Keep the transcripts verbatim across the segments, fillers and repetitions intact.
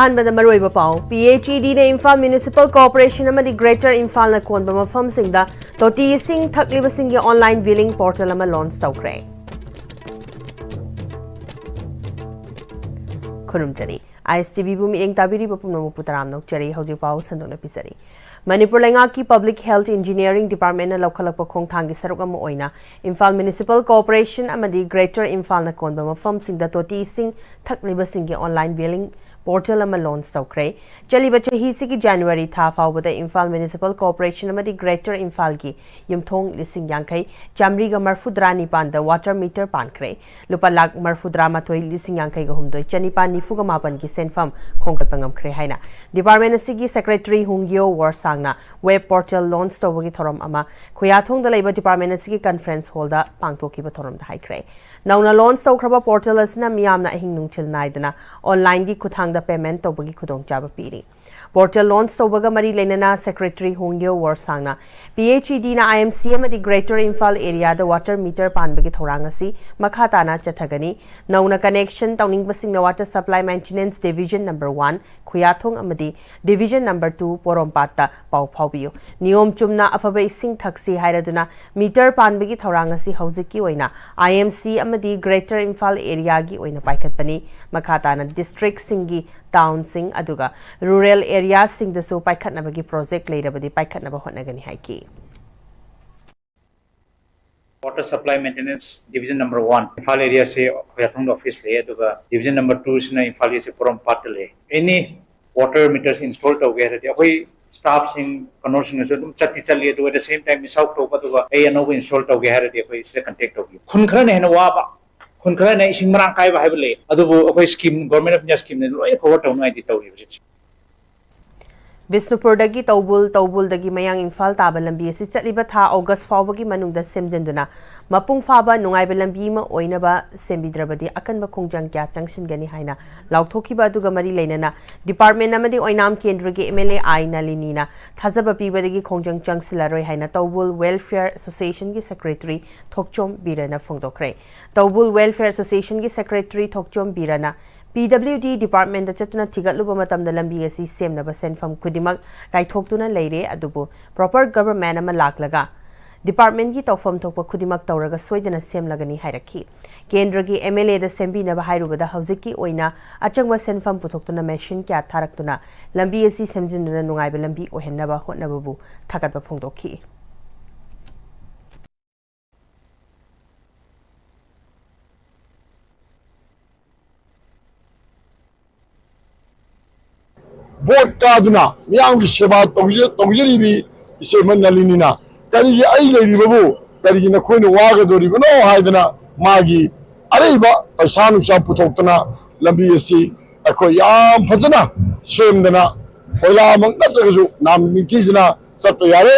ꯑꯍꯥꯟꯕꯗ ꯃꯔꯨꯑꯣꯏꯕ ꯄꯥꯎ꯫ P H E ꯗꯤꯅ Imphal municipal corporation ꯑꯃꯗꯤ ꯒ꯭ꯔꯦꯇꯔ ꯏꯝꯐꯥꯜꯅ ꯀꯣꯟꯕ ꯃꯐꯝꯁꯤꯡꯗ ꯇꯣꯇꯤ ꯏꯁꯤꯡ ꯊꯛꯂꯤꯕꯁꯤꯡꯒꯤ ꯑꯣꯟꯂꯥꯏꯟ ꯕꯤꯂꯤꯡ ꯄꯣꯔꯇꯦꯜ ꯑꯃ ꯂꯣꯟꯆ ꯇꯧꯈ꯭ꯔꯦ꯫ ꯈꯨꯔꯨꯝꯖꯔꯤ꯫ ꯑꯥꯏ ꯑꯦꯁ ꯇꯤ ꯚꯤꯕꯨ ꯃꯤꯠꯌꯦꯡ ꯇꯥꯕꯤꯔꯤꯕ ꯄꯨꯝꯅꯃꯛꯄꯨ ꯇꯔꯥꯝꯅ ꯑꯣꯛꯆꯔꯤ꯫ ꯍꯧꯖꯤꯛ ꯄꯥꯎ ꯁꯟꯗꯣꯛꯅ ꯄꯤꯖꯔꯤ꯫ ꯃꯅꯤꯄꯨꯔ ꯂꯩꯉꯥꯛꯀꯤ ꯄꯕ꯭ꯂꯤꯛ ꯍꯦꯜꯊ ꯏꯟꯖꯤꯅꯤꯌꯔꯤꯡ ꯗꯤꯄꯥꯔꯠꯃꯦꯟꯅ ꯂꯧꯈꯠꯂꯛꯄ ꯈꯣꯡꯊꯥꯡꯒꯤ ꯁꯔꯨꯛ ꯑꯃ ꯑꯣꯏꯅ ꯏꯝꯐꯥꯜ ꯃ꯭ꯌꯨꯅꯤꯁꯤꯄꯥꯜ ꯀꯣꯔꯄꯣꯔꯦꯁꯟ ꯑꯃꯗꯤ ꯒ꯭ꯔꯦꯇꯔ ꯏꯝꯐꯥꯜꯅ ꯀꯣꯟꯕ ꯃꯐꯝꯁꯤꯡꯗ ꯇꯣꯇꯤ ꯏꯁꯤꯡ ꯊꯛꯂꯤꯕꯁꯤꯡꯒꯤ ꯑꯣꯟꯂꯥꯏꯟ ꯕꯤꯂꯤꯡ ꯄꯣꯔꯇꯦꯜ ꯑꯃ ꯂꯣꯟꯆ ꯇꯧꯈ꯭ꯔꯦ꯫ ꯆꯠꯂꯤꯕ ꯆꯍꯤꯁꯤꯒꯤ ꯖꯅꯋꯥꯔꯤ ꯊꯥ ꯐꯥꯎꯕꯗ ꯏꯝꯐꯥꯜ ꯃ꯭ꯌꯨꯅꯤꯁꯤꯄꯥꯜ ꯀꯣꯔꯄꯣꯔꯦꯁꯟ ꯑꯃꯗꯤ ꯒ꯭ꯔꯦꯇꯔ ꯏꯝꯐꯥꯜꯒꯤ ꯌꯨꯝꯊꯣꯡ ꯂꯤꯁꯤꯡ ꯌꯥꯡꯈꯩ ꯆꯥꯃꯔꯤꯒ ꯃꯔꯐꯨꯇꯔꯥ ꯅꯤꯄꯥꯟꯗ ꯋꯥꯇꯔ ꯃꯤꯇꯔ ꯄꯥꯟꯈ꯭ꯔꯦ꯫ ꯂꯨꯄꯥ ꯂꯥꯈ ꯃꯔꯐꯨꯇꯔꯥ ꯃꯥꯊꯣꯏ ꯂꯤꯁꯤꯡ ꯌꯥꯡꯈꯩꯒ ꯍꯨꯝꯗꯣꯏ ꯆꯅꯤꯄꯥꯟ ꯅꯤꯐꯨꯒ ꯃꯥꯄꯟꯒꯤ ꯁꯦꯟꯐꯝ ꯈꯣꯝꯒꯠꯄ ꯉꯝꯈ꯭ꯔꯦ ꯍꯥꯏꯅ ꯗꯤꯄꯥꯔꯠꯃꯦꯟ ꯑꯁꯤꯒꯤ ꯁꯦꯀ꯭ꯔꯦꯇꯔꯤ ꯍꯨꯡꯒꯤꯌꯣ ꯋꯣꯔꯁꯥꯡꯅ ꯋꯦꯕ ꯄꯣꯔꯇꯦꯜ ꯂꯣꯟꯆ ꯇꯧꯕꯒꯤ ꯊꯧꯔꯝ ꯑꯃ ꯈꯨꯌꯥꯊꯣꯡꯗ ꯂꯩꯕ ꯗꯤꯄꯥꯔꯠꯃꯦꯟ ꯑꯁꯤꯒꯤ ꯀꯟꯐꯔꯦꯟꯁ ꯍꯣꯜꯗ ꯄꯥꯡꯊꯣꯛꯈꯤꯕ ꯊꯧꯔꯝꯗ ꯍꯥꯏꯈ꯭ꯔꯦ꯫ ꯅꯧꯅ ꯂꯣꯟꯆ ꯇꯧꯈ꯭ꯔꯕ ꯄꯣꯔꯇꯦꯜ ꯑꯁꯤꯅ ꯃꯤꯌꯥꯝꯅ ꯑꯍꯤꯡ ꯅꯨꯡꯊꯤꯜ ꯅꯥꯏꯗꯅ ꯑꯣꯟꯂꯥꯏꯟꯒꯤ ꯈꯨꯠꯊꯥꯡꯗ ꯄꯦꯃꯦꯟ ꯇꯧꯕꯒꯤ ꯈꯨꯗꯣꯡꯆꯥꯕ ꯄꯤꯔꯤ꯫ ꯄꯣꯔꯇꯦꯜ ꯂꯣꯟꯆ ꯇꯧꯕꯒ ꯃꯔꯤ ꯂꯩꯅꯅ ꯁꯦꯀ꯭ꯔꯦꯇꯔꯤ ꯍꯣꯡꯒꯤꯌꯣ ꯋꯣꯔꯁꯥꯡꯅ ꯄꯤ ꯑꯩꯆ ꯏ ꯗꯤꯅ ꯑꯥꯏ ꯑꯦꯝ ꯁꯤ ꯑꯃꯗꯤ ꯒ꯭ꯔꯦꯇꯔ ꯏꯝꯐꯥꯜ ꯑꯦꯔꯤꯌꯥꯗ ꯋꯥꯇꯔ ꯃꯤꯇꯔ ꯄꯥꯟꯕꯒꯤ ꯊꯧꯔꯥꯡ ꯑꯁꯤ ꯃꯈꯥ ꯇꯥꯅ ꯆꯠꯊꯒꯅꯤ꯫ ꯅꯧꯅ ꯀꯅꯦꯛꯁꯟ ꯇꯧꯅꯤꯡꯕꯁꯤꯡꯅ water supply maintenance division number one Khuyathong ꯑꯃꯗꯤ ꯗꯤꯚꯤꯖꯟ ꯅꯝꯕꯔ ꯇꯨ ꯄꯣꯔꯣꯝꯄꯥꯠꯇ ꯄꯥꯎ ꯐꯥꯎꯕꯤꯌꯨ꯫ ꯅꯤꯌꯣꯝ ꯆꯨꯝꯅ ꯑꯐꯕ ꯏꯁꯤꯡ ꯊꯛꯁꯤ ꯍꯥꯏꯔꯗꯨꯅ ꯃꯤꯇꯔ ꯄꯥꯟꯕꯒꯤ ꯊꯧꯔꯥꯡ ꯑꯁꯤ ꯍꯧꯖꯤꯛꯀꯤ ꯑꯣꯏꯅ ꯑꯥꯏ ꯑꯦꯝ ꯁꯤ ꯑꯃꯗꯤ ꯒ꯭ꯔꯦꯇꯔ ꯏꯝꯐꯥꯜ ꯑꯦꯔꯤꯌꯥꯒꯤ ꯑꯣꯏꯅ ꯄꯥꯏꯈꯠꯄꯅꯤ꯫ ꯃꯈꯥ ꯇꯥꯅ ꯗꯤꯁꯇ꯭ꯔꯤꯛꯁꯤꯡꯒꯤ ꯇꯥꯎꯟꯁꯤꯡ ꯑꯗꯨꯒ ꯔꯨꯔꯦꯜ ꯑꯦꯔꯤꯌꯥꯁꯤꯡꯗꯁꯨ ꯄꯥꯏꯈꯠꯅꯕꯒꯤ ꯄ꯭ꯔꯣꯖꯦꯛ ꯂꯩꯔꯕꯗꯤ ꯄꯥꯏꯈꯠꯅꯕ ꯍꯣꯠꯅꯒꯅꯤ ꯍꯥꯏꯈꯤ꯫ Water Supply Maintenance Division number one, Imphal ꯑꯦꯔꯤꯌꯥꯁꯦ ꯈꯨꯌꯥꯊꯣꯡꯗ ꯑꯣꯐꯤꯁ ꯂꯩ, ꯑꯗꯨꯒ ꯗꯤꯚꯤꯖꯟ ꯅꯝꯕꯔ ꯇꯨꯁꯤꯅ ꯏꯝꯐꯥꯜ ꯏꯁꯁꯦ ꯄꯣꯔꯣꯝꯄꯥꯠꯇ ꯂꯩ꯫ ꯑꯦꯅꯤ ꯋꯥꯇꯔ ꯃꯤꯇꯔꯁ ꯏꯟꯁꯇꯣꯜ ꯇꯧꯒꯦ ꯍꯥꯏꯔꯗꯤ ꯑꯩꯈꯣꯏ ꯁ꯭ꯇꯥꯐꯁꯤꯡ ꯀꯩꯅꯣꯁꯤꯡꯅꯁꯨ ꯑꯗꯨꯝ ꯆꯠꯇꯤ ꯆꯠꯂꯤ, ꯑꯗꯨꯒ at the same time miss out ꯇꯧꯕ, ꯑꯗꯨꯒ ꯑꯩ ꯑꯅꯧꯕ ꯏꯟꯁꯇꯣꯜ ꯇꯧꯒꯦ ꯍꯥꯏꯔꯗꯤ ꯑꯩꯈꯣꯏ ꯁꯤꯗ ꯀꯟꯇꯦꯛ ꯇꯧꯕꯤꯌꯨ꯫ ꯈꯨꯟ ꯈꯔꯅ ꯍꯦꯟꯅ ꯋꯥꯕ, ꯈꯨꯟ ꯈꯔꯅ ꯏꯁꯤꯡ ꯃꯔꯥꯡ ꯀꯥꯏꯕ ꯍꯥꯏꯕ ꯂꯩ, ꯑꯗꯨꯕꯨ ꯑꯩꯈꯣꯏ ꯁ꯭ꯀꯤꯝ, ꯒꯣꯔꯃꯦꯟ ꯑꯣꯐ ꯏꯟꯗꯤꯌꯥ ꯁ꯭ꯀꯤꯝꯅ ꯂꯣꯏꯅ ꯀꯣꯚꯔ ꯇꯧꯅꯉꯥꯏꯗꯤ ꯇꯧꯔꯤ ꯍꯧꯖꯤꯛꯁꯦ꯫ ꯕꯤꯁꯅꯨꯄꯨꯔꯗꯒꯤ ꯇꯧꯕꯨꯜ, ꯇꯧꯕꯨꯜꯗꯒꯤ ꯃꯌꯥꯡ ꯏꯝꯐꯥꯜ ꯇꯥꯕ ꯂꯝꯕꯤ ꯑꯁꯤ ꯆꯠꯂꯤꯕ ꯊꯥ ꯑꯣꯒꯁ ꯐꯥꯎꯕꯒꯤ ꯃꯅꯨꯡꯗ ꯁꯦꯝꯖꯤꯟꯗꯨꯅ ꯃꯄꯨꯡ ꯐꯥꯕ ꯅꯨꯡꯉꯥꯏꯕ ꯂꯝꯕꯤ ꯑꯃ ꯑꯣꯏꯅꯕ ꯁꯦꯝꯕꯤꯗ꯭ꯔꯕꯗꯤ ꯑꯀꯟꯕ ꯈꯣꯡꯖꯪ ꯀꯌꯥ ꯆꯪꯁꯤꯟꯒꯅꯤ ꯍꯥꯏꯅ ꯂꯥꯎꯊꯣꯛꯈꯤꯕ ꯑꯗꯨꯒ ꯃꯔꯤ ꯂꯩꯅꯅ ꯗꯤꯄꯥꯔꯠꯃꯦꯟ ꯑꯃꯗꯤ ꯑꯣꯏꯅꯥꯝ ꯀꯦꯟꯗ꯭ꯔꯒꯤ ꯑꯦꯝ ꯑꯦꯜ ꯑꯦ ꯑꯥꯏ ꯅꯂꯤꯅꯤꯅ ꯊꯥꯖꯕ ꯄꯤꯕꯗꯒꯤ ꯈꯣꯡꯖꯪ ꯆꯪꯁꯤꯜꯂꯔꯣꯏ ꯍꯥꯏꯅ ꯇꯧꯕꯨꯜ ꯋꯦꯜꯐꯤꯌꯔ ꯑꯦꯁꯣꯁꯤꯌꯦꯁꯟꯒꯤ ꯁꯦꯀ꯭ꯔꯦꯇꯔꯤ ꯊꯣꯛꯆꯣꯝ ꯕꯤꯔꯅ ꯐꯣꯡꯗꯣꯛꯈ꯭ꯔꯦ꯫ ꯇꯧꯕꯨꯜ ꯋꯦꯜꯐꯤꯌꯔ ꯑꯦꯁꯣꯁꯤꯌꯦꯁꯟꯒꯤ ꯁꯦꯀ꯭ꯔꯦꯇꯔꯤ ꯊꯣꯛꯆꯣꯝ ꯕꯤꯔꯅ ꯄꯤ ꯗꯕ꯭ꯂꯤꯎ ꯗꯤ ꯗꯤꯄꯥꯔꯠꯃꯦꯟꯗ ꯆꯠꯇꯨꯅ ꯊꯤꯒꯠꯂꯨꯕ ꯃꯇꯝꯗ ꯂꯝꯕꯤ ꯑꯁꯤ ꯁꯦꯝꯅꯕ ꯁꯦꯟꯐꯝ ꯈꯨꯗꯤꯡꯃꯛ ꯀꯥꯏꯊꯣꯛꯇꯨꯅ ꯂꯩꯔꯦ, ꯑꯗꯨꯕꯨ ꯄ꯭ꯔꯣꯄꯔ ꯒꯚꯔꯟꯃꯦꯟꯠ ꯑꯃ ꯂꯥꯛꯂꯒ ꯗꯤꯄꯥꯔꯠꯃꯦꯟꯠꯀꯤ ꯇꯧꯐꯝ ꯊꯣꯛꯄ ꯈꯨꯗꯤꯡꯃꯛ ꯇꯧꯔꯒ ꯁꯣꯏꯗꯅ ꯁꯦꯝꯂꯒꯅꯤ ꯍꯥꯏꯔꯛꯈꯤ꯫ ꯀꯦꯟꯗ꯭ꯔꯒꯤ ꯑꯦꯝ ꯑꯦꯜ ꯑꯦꯗ ꯁꯦꯝꯕꯤꯅꯕ ꯍꯥꯏꯔꯨꯕꯗ ꯍꯧꯖꯤꯛꯀꯤ ꯑꯣꯏꯅ ꯑꯆꯪꯕ ꯁꯦꯟꯐꯝ ꯄꯨꯊꯣꯛꯇꯨꯅ ꯃꯦꯁꯤꯟ ꯀꯌꯥ ꯊꯥꯔꯛꯇꯨꯅ ꯂꯝꯕꯤ ꯑꯁꯤ ꯁꯦꯝꯖꯤꯟꯗꯨꯅ ꯅꯨꯡꯉꯥꯏꯕ ꯂꯝꯕꯤ ꯑꯣꯏꯍꯟꯅꯕ ꯍꯣꯠꯅꯕꯕꯨ ꯊꯥꯒꯠꯄ ꯐꯣꯡꯗꯣꯛꯈꯤ꯫ ꯚꯣꯠ ꯀꯥꯗꯨꯅ ꯃꯤꯌꯥꯝꯒꯤ ꯁꯦꯕꯥ ꯇꯧꯖ- ꯇꯧꯖꯔꯤꯕꯤ ꯏꯆꯦꯃ ꯅꯂꯤꯅꯤꯅ ꯀꯔꯤꯒꯤ ꯑꯩ ꯂꯩꯔꯤꯕꯕꯨ, ꯀꯔꯤꯒꯤ ꯅꯈꯣꯏꯅ ꯋꯥꯒꯗꯣꯔꯤꯕꯅꯣ ꯍꯥꯏꯗꯅ ꯃꯥꯒꯤ ꯑꯔꯩꯕ ꯄꯩꯁꯥ ꯅꯨꯡꯁꯥ ꯄꯨꯊꯣꯛꯇꯅ ꯂꯝꯕꯤ ꯑꯁꯤ ꯑꯩꯈꯣꯏ ꯌꯥꯝ ꯐꯖꯅ ꯁꯦꯝꯗꯅ, ꯀꯣꯏꯂꯥꯃꯛ ꯅꯠꯇ꯭ꯔꯒꯁꯨ ꯅꯥꯝ ꯅꯤꯡꯊꯤꯖꯅ ꯆꯠꯄ ꯌꯥꯔꯦ꯫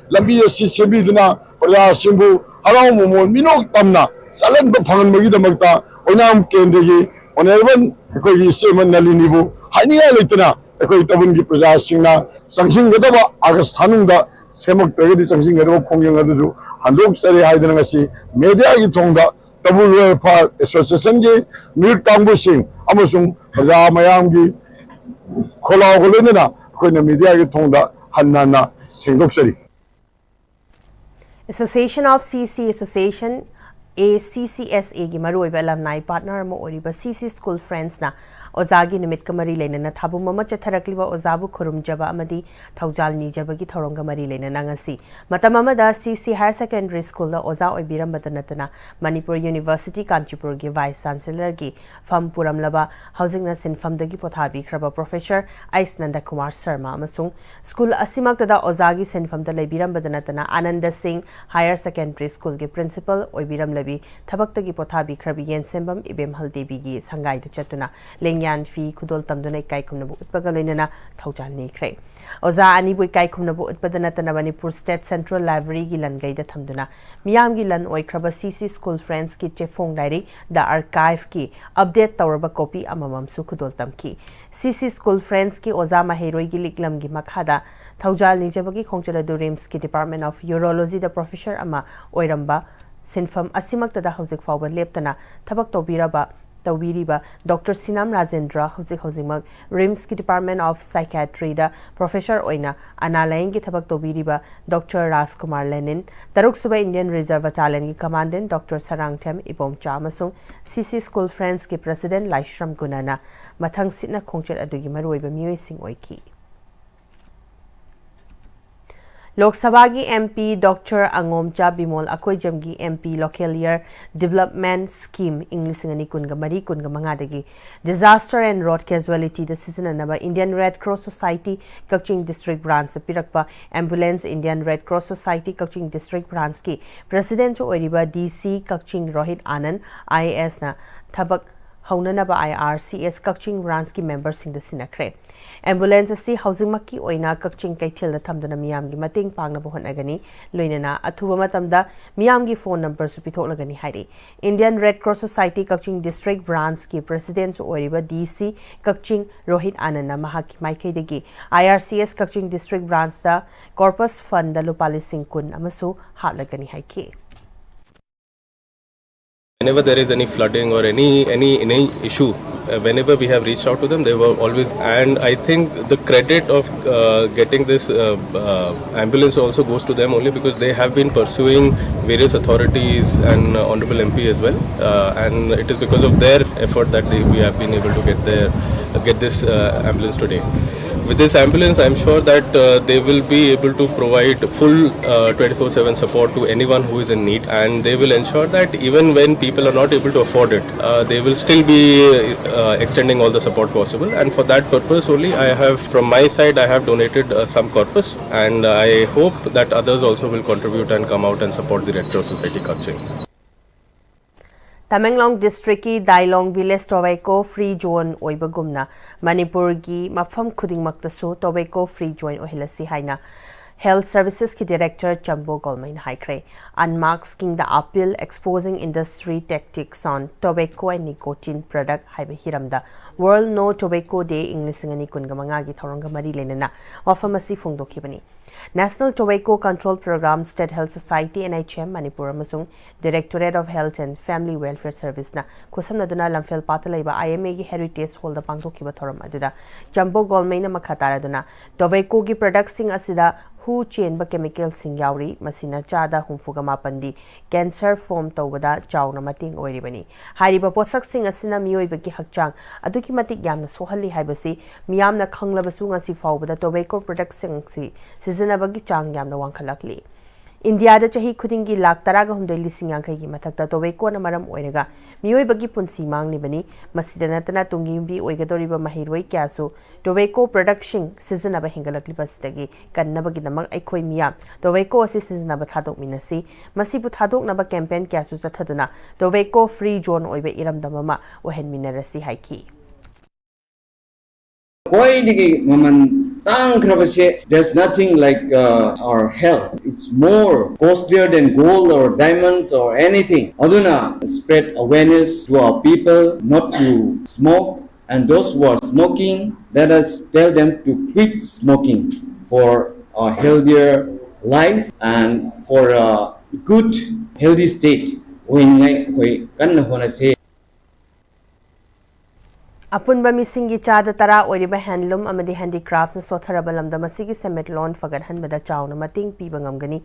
ꯂꯝꯕꯤ ꯑꯁꯤ ꯁꯦꯝꯕꯤꯗꯨꯅ ꯄ꯭ꯔꯖꯥꯁꯤꯡꯕꯨ ꯍꯔꯥꯎ ꯃꯃꯣꯟ ꯃꯤꯅꯣꯛ ꯇꯝꯅ ꯆꯠꯍꯟꯕ ꯐꯪꯍꯟꯕꯒꯤꯗꯃꯛꯇ ꯑꯣꯏꯅꯥꯝ ꯀꯦꯟꯗ꯭ꯔꯒꯤ ꯑꯣꯅꯔꯦꯕꯜ ꯑꯩꯈꯣꯏꯒꯤ ꯏꯆꯦꯃ ꯅꯂꯤꯅꯤꯕꯨ ꯍꯥꯏꯅꯤꯡꯉꯥꯏ ꯂꯩꯇꯅ ꯑꯩꯈꯣꯏ ꯇꯥꯕꯜꯒꯤ ꯄ꯭ꯔꯖꯥꯁꯤꯡꯅ ꯆꯪꯁꯤꯟꯒꯗꯕ ꯑꯥꯒꯁ ꯊꯥ ꯃꯅꯨꯡꯗ ꯁꯦꯝꯃꯛꯇ꯭ꯔꯒꯗꯤ ꯆꯪꯁꯤꯟꯒꯗꯕ ꯈꯣꯡꯖꯪ ꯑꯗꯨꯁꯨ ꯍꯟꯗꯣꯛꯆꯔꯦ ꯍꯥꯏꯗꯅ ꯉꯁꯤ ꯃꯦꯗꯤꯌꯥꯒꯤ ꯊꯣꯡꯗ ꯇꯥꯕꯜ ꯋꯦꯜꯐꯤꯌꯔ ꯑꯦꯁꯣꯁꯤꯌꯦꯁꯟꯒꯤ ꯃꯤꯍꯨꯠ ꯀꯥꯡꯕꯨꯁꯤꯡ ꯑꯃꯁꯨꯡ ꯄ꯭ꯔꯖꯥ ꯃꯌꯥꯝꯒꯤ ꯈꯣꯜꯂꯥꯎꯒ ꯂꯣꯏꯅꯅ ꯑꯩꯈꯣꯏꯅ ꯃꯦꯗꯤꯌꯥꯒꯤ ꯊꯣꯡꯗ ꯍꯟꯅ ꯍꯟꯅ ꯁꯦꯡꯗꯣꯛꯆꯔꯤ꯫ Association of C C Association, A C C S A ꯒꯤ ꯃꯔꯨꯑꯣꯏꯕ ꯑꯦꯂꯝꯅꯥꯏ ꯄꯥꯔꯠꯅꯔ ꯑꯃ ꯑꯣꯏꯔꯤꯕ C C School Friendsꯅ ꯑꯣꯖꯥꯒꯤ ꯅꯨꯃꯤꯠꯀ ꯃꯔꯤ ꯂꯩꯅꯅ ꯊꯥꯕꯨꯝ ꯑꯃ ꯆꯠꯊꯔꯛꯂꯤꯕ ꯑꯣꯖꯥꯕꯨ ꯈꯨꯔꯨꯝꯖꯕ ꯑꯃꯗꯤ ꯊꯧꯖꯥꯜ ꯅꯤꯖꯕꯒꯤ ꯊꯧꯔꯝꯒ ꯃꯔꯤ ꯂꯩꯅꯅ ꯉꯁꯤ ꯃꯇꯝ ꯑꯃꯗ C C Higher Secondary Schoolꯗ ꯑꯣꯖꯥ ꯑꯣꯏꯕꯤꯔꯝꯕꯗ ꯅꯠꯇꯅ ꯃꯅꯤꯄꯨꯔ University ꯀꯥꯟꯆꯤꯄꯨꯔꯒꯤ Vice Chancellorꯒꯤ ꯐꯝ ꯄꯨꯔꯝꯂꯕ, ꯍꯧꯖꯤꯛꯅ ꯁꯤꯟꯐꯝꯗꯒꯤ ꯄꯣꯊꯥꯕꯤꯈ꯭ꯔꯕ Professor ꯑꯩꯁ ꯅꯟꯗꯀꯨꯃꯥꯔ ꯁꯔꯃ ꯑꯃꯁꯨꯡ ꯁ꯭ꯀꯨꯜ ꯑꯁꯤꯃꯛꯇꯗ ꯑꯣꯖꯥꯒꯤ ꯁꯤꯟꯐꯝꯗ ꯂꯩꯕꯤꯔꯝꯕꯗ ꯅꯠꯇꯅ ꯑꯥꯅꯟꯗ ꯁꯤꯡ Higher Secondary Schoolꯒꯤ Principal ꯑꯣꯏꯕꯤꯔꯝꯂꯕꯤ ꯊꯕꯛꯇꯒꯤ ꯄꯣꯊꯥꯕꯤꯈ꯭ꯔꯕꯤ ꯌꯦꯟꯁꯦꯝꯕꯝ ꯏꯕꯦꯝꯍꯜ ꯗꯦꯕꯤꯒꯤ ꯁꯪꯒꯥꯏꯗ ꯆꯠꯇꯨꯅ ꯂꯦꯡꯌꯥꯟ ꯐꯤ ꯈꯨꯗꯣꯜ ꯇꯝꯗꯨꯅ ꯏꯀꯥꯏ ꯈꯨꯝꯅꯕ ꯎꯠꯄꯒ ꯂꯣꯏꯅꯅ ꯊꯧꯖꯥꯜ ꯅꯤꯈ꯭ꯔꯦ꯫ ꯑꯣꯖꯥ ꯑꯅꯤꯕꯨ ꯏꯀꯥꯏ ꯈꯨꯝꯅꯕ ꯎꯠꯄꯗ ꯅꯠꯇꯅ ꯃꯅꯤꯄꯨꯔ State Central Libraryꯒꯤ ꯂꯟꯒꯩꯗ ꯊꯝꯗꯨꯅ ꯃꯤꯌꯥꯝꯒꯤ ꯂꯟ ꯑꯣꯏꯈ꯭ꯔꯕ C C School Friendsꯀꯤ ꯆꯦꯐꯣꯡ ꯂꯥꯏꯔꯤꯛ The Archiveꯀꯤ update ꯇꯧꯔꯕ copy ꯑꯃꯃꯝꯁꯨ ꯈꯨꯗꯣꯜ ꯇꯝꯈꯤ꯫ C C School Friendsꯀꯤ ꯑꯣꯖꯥ ꯃꯍꯩꯔꯣꯏꯒꯤ ꯂꯤꯛꯂꯝꯒꯤ ꯃꯈꯥꯗ ꯊꯧꯖꯥꯜ ꯅꯤꯖꯕꯒꯤ ꯈꯣꯡꯆꯠ ꯑꯗꯨ RIMSꯀꯤ Department of Urologyꯗ Professor ꯑꯃ ꯑꯣꯏꯔꯝꯕ ꯁꯤꯟꯐꯝ ꯑꯁꯤꯃꯛꯇꯗ ꯍꯧꯖꯤꯛ ꯐꯥꯎꯕ ꯂꯦꯞꯇꯅ ꯊꯕꯛ ꯇꯧꯕꯤꯔꯕ ꯇꯧꯕꯤꯔꯤꯕ ꯗꯣꯛꯇꯔ ꯁꯤꯅꯥꯝ ꯔꯥꯖꯦꯟꯗ꯭ꯔ, ꯍꯧꯖꯤꯛ ꯍꯧꯖꯤꯛꯃꯛ ꯔꯤꯝꯁꯀꯤ Department of Psychiatryꯗ professor ꯑꯣꯏꯅ ꯑꯅꯥ ꯂꯥꯌꯦꯡꯒꯤ ꯊꯕꯛ ꯇꯧꯕꯤꯔꯤꯕ ꯗꯣꯛꯇꯔ ꯔꯥꯖꯀꯨꯃꯥꯔ ꯂꯦꯅꯤꯟ, ꯇꯔꯨꯛꯁꯨꯕ Indian Reserve Battalionꯒꯤ Commandant doctor Sarangthem Ibomcha ꯑꯃꯁꯨꯡ C C School Friendsꯀꯤ President ꯂꯥꯏꯁ꯭ꯔꯝ ꯒꯨꯅꯥꯅ ꯃꯊꯪꯁꯤꯠꯅ ꯈꯣꯡꯆꯠ ꯑꯗꯨꯒꯤ ꯃꯔꯨꯑꯣꯏꯕ ꯃꯤꯑꯣꯏꯁꯤꯡ ꯑꯣꯏꯈꯤ꯫ ꯂꯣꯛ ꯁꯚꯥꯒꯤ M P doctor Angomcha Bimol ꯑꯀꯣꯏꯖꯝꯒꯤ M P Local Area Development Scheme ꯏꯪ ꯂꯤꯁꯤꯡ ꯑꯅꯤ ꯀꯨꯟꯒ ꯃꯔꯤ ꯀꯨꯟꯒ ꯃꯉꯥꯗꯒꯤ Disaster and Road Casualityꯗ ꯁꯤꯖꯤꯟꯅꯅꯕ Indian Red Cross Society ꯀꯛꯆꯤꯡ District Branchꯇ ꯄꯤꯔꯛꯄ ambulance Indian Red Cross Society ꯀꯛꯆꯤꯡ District Branchꯀꯤ Presidentꯁꯨ ꯑꯣꯏꯔꯤꯕ D C Kakching Rohit Anand I A Sꯅ ꯊꯕꯛ ꯍꯧꯅꯅꯕ I R C S Kakching Branchꯀꯤ memberꯁꯤꯡꯗ ꯁꯤꯟꯅꯈ꯭ꯔꯦ꯫ Ambulance ꯑꯁꯤ ꯍꯧꯖꯤꯛꯃꯛꯀꯤ ꯑꯣꯏꯅ ꯀꯛꯆꯤꯡ ꯀꯩꯊꯦꯜꯗ ꯊꯝꯗꯨꯅ ꯃꯤꯌꯥꯝꯒꯤ ꯃꯇꯦꯡ ꯄꯥꯡꯅꯕ ꯍꯣꯠꯅꯒꯅꯤ, ꯂꯣꯏꯅꯅ ꯑꯊꯨꯕ ꯃꯇꯝꯗ ꯃꯤꯌꯥꯝꯒꯤ phone numberꯁꯨ ꯄꯤꯊꯣꯛꯂꯒꯅꯤ ꯍꯥꯏꯔꯤ꯫ Indian Red Cross Society ꯀꯛꯆꯤꯡ District Branchꯀꯤ Presidentꯁꯨ ꯑꯣꯏꯔꯤꯕ D C ꯀꯛꯆꯤꯡ ꯔꯣꯍꯤꯠ ꯑꯥꯅꯟꯗꯅ ꯃꯍꯥꯛꯀꯤ ꯃꯥꯏꯀꯩꯗꯒꯤ I R C S Kakching District Branchꯇ Corpus Fundꯗ ꯂꯨꯄꯥ ꯂꯤꯁꯤꯡ ꯀꯨꯟ ꯑꯃꯁꯨ ꯍꯥꯞꯂꯒꯅꯤ ꯍꯥꯏꯈꯤ꯫ Whenever there is any flooding or any any any issue, uh, whenever we have reached out to them, they were always. And I think the credit of uh, getting this uh, uh, ambulance also goes to them only because they have been pursuing various authorities and uh, honorable M P as well. Uh, and it is because of their effort that they, we have been able to get their get this uh, ambulance today. With this ambulance, I'm sure that uh, they will be able to provide full uh, twenty-four seven support to anyone who is in need, and they will ensure that even when people are not able to afford it, uh, they will still be uh, extending all the support possible. And for that purpose only, I have, from my side, I have donated uh, some corpus, and I hope that others also will contribute and come out and support the Red Cross Society Kaching. Tamenglong Districtꯀꯤ ꯗꯥꯏꯂꯣꯡ Village Tobacco Free Zone ꯑꯣꯏꯕꯒꯨꯝꯅ ꯃꯅꯤꯄꯨꯔꯒꯤ ꯃꯐꯝ ꯈꯨꯗꯤꯡꯃꯛꯇꯁꯨ Tobacco Free Zone ꯑꯣꯏꯍꯜꯂꯁꯤ ꯍꯥꯏꯅ Health Servicesꯀꯤ Director ꯆꯝꯕꯣ ꯒꯣꯜꯃꯩꯅ ꯍꯥꯏꯈ꯭ꯔꯦ꯫ Unmaskingꯗ Appeal, Exposing Industry Tactics on Tobacco and Nicotine Product ꯍꯥꯏꯕ ꯍꯤꯔꯝꯗ World No Tobacco Day ꯏꯪ ꯂꯤꯁꯤꯡ ꯑꯅꯤ ꯀꯨꯟꯒ ꯃꯉꯥꯒꯤ ꯊꯧꯔꯝꯒ ꯃꯔꯤ ꯂꯩꯅꯅ ꯋꯥꯐꯝ ꯑꯁꯤ ꯐꯣꯡꯗꯣꯛꯈꯤꯕꯅꯤ꯫ National Tobacco Control Program, State Health Society, N H M, Manipur ꯑꯃꯁꯨꯡ Directorate of Health and Family Welfare Service ꯅ ꯈꯨꯠꯁꯝꯅꯗꯨꯅ ꯂꯝꯐꯦꯜ ꯄꯥꯠꯇ ꯂꯩꯕ I M A ꯒꯤ Heritage Hall ꯗ ꯄꯥꯡꯊꯣꯛꯈꯤꯕ ꯊꯧꯔꯝ ꯑꯗꯨꯗ ꯖꯝꯕꯣ ꯒꯣꯜꯃꯩꯅ ꯃꯈꯥ ꯇꯥꯔꯗꯨꯅ tobacco ꯒꯤ product ꯁꯤꯡ ꯑꯁꯤꯗ ꯍꯨ ꯆꯦꯟꯕ chemical ꯁꯤꯡ ꯌꯥꯎꯔꯤ, ꯃꯁꯤꯅ ꯆꯥꯗ ꯍꯨꯝꯐꯨꯒ ꯃꯥꯄꯟꯗꯤ cancer form ꯇꯧꯕꯗ ꯆꯥꯎꯅ ꯃꯇꯦꯡ ꯑꯣꯏꯔꯤꯕꯅꯤ꯫ ꯍꯥꯏꯔꯤꯕ ꯄꯣꯠꯁꯛꯁꯤꯡ ꯑꯁꯤꯅ ꯃꯤꯑꯣꯏꯕꯒꯤ ꯍꯛꯆꯥꯡ ꯑꯗꯨꯛꯀꯤ ꯃꯇꯤꯛ ꯌꯥꯝꯅ ꯁꯣꯛꯍꯜꯂꯤ ꯍꯥꯏꯕꯁꯤ ꯃꯤꯌꯥꯝꯅ ꯈꯪꯂꯕꯁꯨ ꯉꯁꯤ ꯐꯥꯎꯕꯗ tobacco product ꯁꯤꯡ ꯑꯁꯤ ꯁꯤꯖꯤꯟꯅꯕꯒꯤ ꯆꯥꯡ ꯌꯥꯝꯅ ꯋꯥꯡꯈꯠꯂꯛꯂꯤ꯫ ꯏꯟꯗꯤꯌꯥꯗ ꯆꯍꯤ ꯈꯨꯗꯤꯡꯒꯤ ꯂꯥꯈ ꯇꯔꯥꯒ ꯍꯨꯝꯗꯣꯏ ꯂꯤꯁꯤꯡ ꯌꯥꯡꯈꯩꯒꯤ ꯃꯊꯛꯇ tobacco ꯅ ꯃꯔꯝ ꯑꯣꯏꯔꯒ ꯃꯤꯑꯣꯏꯕꯒꯤ ꯄꯨꯟꯁꯤ ꯃꯥꯡꯂꯤꯕꯅꯤ꯫ ꯃꯁꯤꯗ ꯅꯠꯇꯅ ꯇꯨꯡꯒꯤ ꯌꯨꯝꯕꯤ ꯑꯣꯏꯒꯗꯧꯔꯤꯕ ꯃꯍꯩꯔꯣꯏ ꯀꯌꯥꯁꯨ tobacco product ꯁꯤꯡ ꯁꯤꯖꯤꯟꯅꯕ ꯍꯦꯟꯒꯠꯂꯛꯂꯤꯕꯁꯤꯗꯒꯤ ꯀꯟꯅꯕꯒꯤꯗꯃꯛ ꯑꯩꯈꯣꯏ ꯃꯤꯌꯥꯝ tobacco ꯑꯁꯤ ꯁꯤꯖꯤꯟꯅꯕ ꯊꯥꯗꯣꯛꯃꯤꯟꯅꯁꯤ꯫ ꯃꯁꯤꯕꯨ ꯊꯥꯗꯣꯛꯅꯕ campaign ꯀꯌꯥꯁꯨ ꯆꯠꯊꯗꯨꯅ tobacco free zone ꯑꯣꯏꯕ ꯏꯔꯝꯗꯝ ꯑꯃ ꯑꯣꯏꯍꯟꯃꯤꯟꯅꯔꯁꯤ ꯍꯥꯏꯈꯤ꯫ ꯈ꯭ꯋꯥꯏꯗꯒꯤ ꯃꯃꯜ ꯇꯥꯡꯈ꯭ꯔꯕꯁꯦ, there's nothing like uh, our health. It's more costlier than gold or diamonds or anything. ꯑꯗꯨꯅ spread awareness to our people not to smoke, and those who are smoking, let us tell them to quit smoking for a healthier life and for a good healthy state ꯑꯣꯏꯅꯤꯡꯉꯥꯏ ꯑꯩꯈꯣꯏ ꯀꯟꯅ ꯍꯣꯠꯅꯁꯦ꯫ ꯑꯄꯨꯟꯕ ꯃꯤꯁꯤꯡꯒꯤ ꯆꯥꯗ ꯇꯔꯥ ꯑꯣꯏꯔꯤꯕ handloom ꯑꯃꯗꯤ handicrafts ꯅ ꯁꯣꯠꯊꯔꯕ ꯂꯝꯗꯝ ꯑꯁꯤꯒꯤ ꯁꯦꯟꯃꯤꯠꯂꯣꯟ ꯐꯒꯠꯍꯟꯕꯗ ꯆꯥꯎꯅ ꯃꯇꯦꯡ ꯄꯤꯕ ꯉꯝꯒꯅꯤ꯫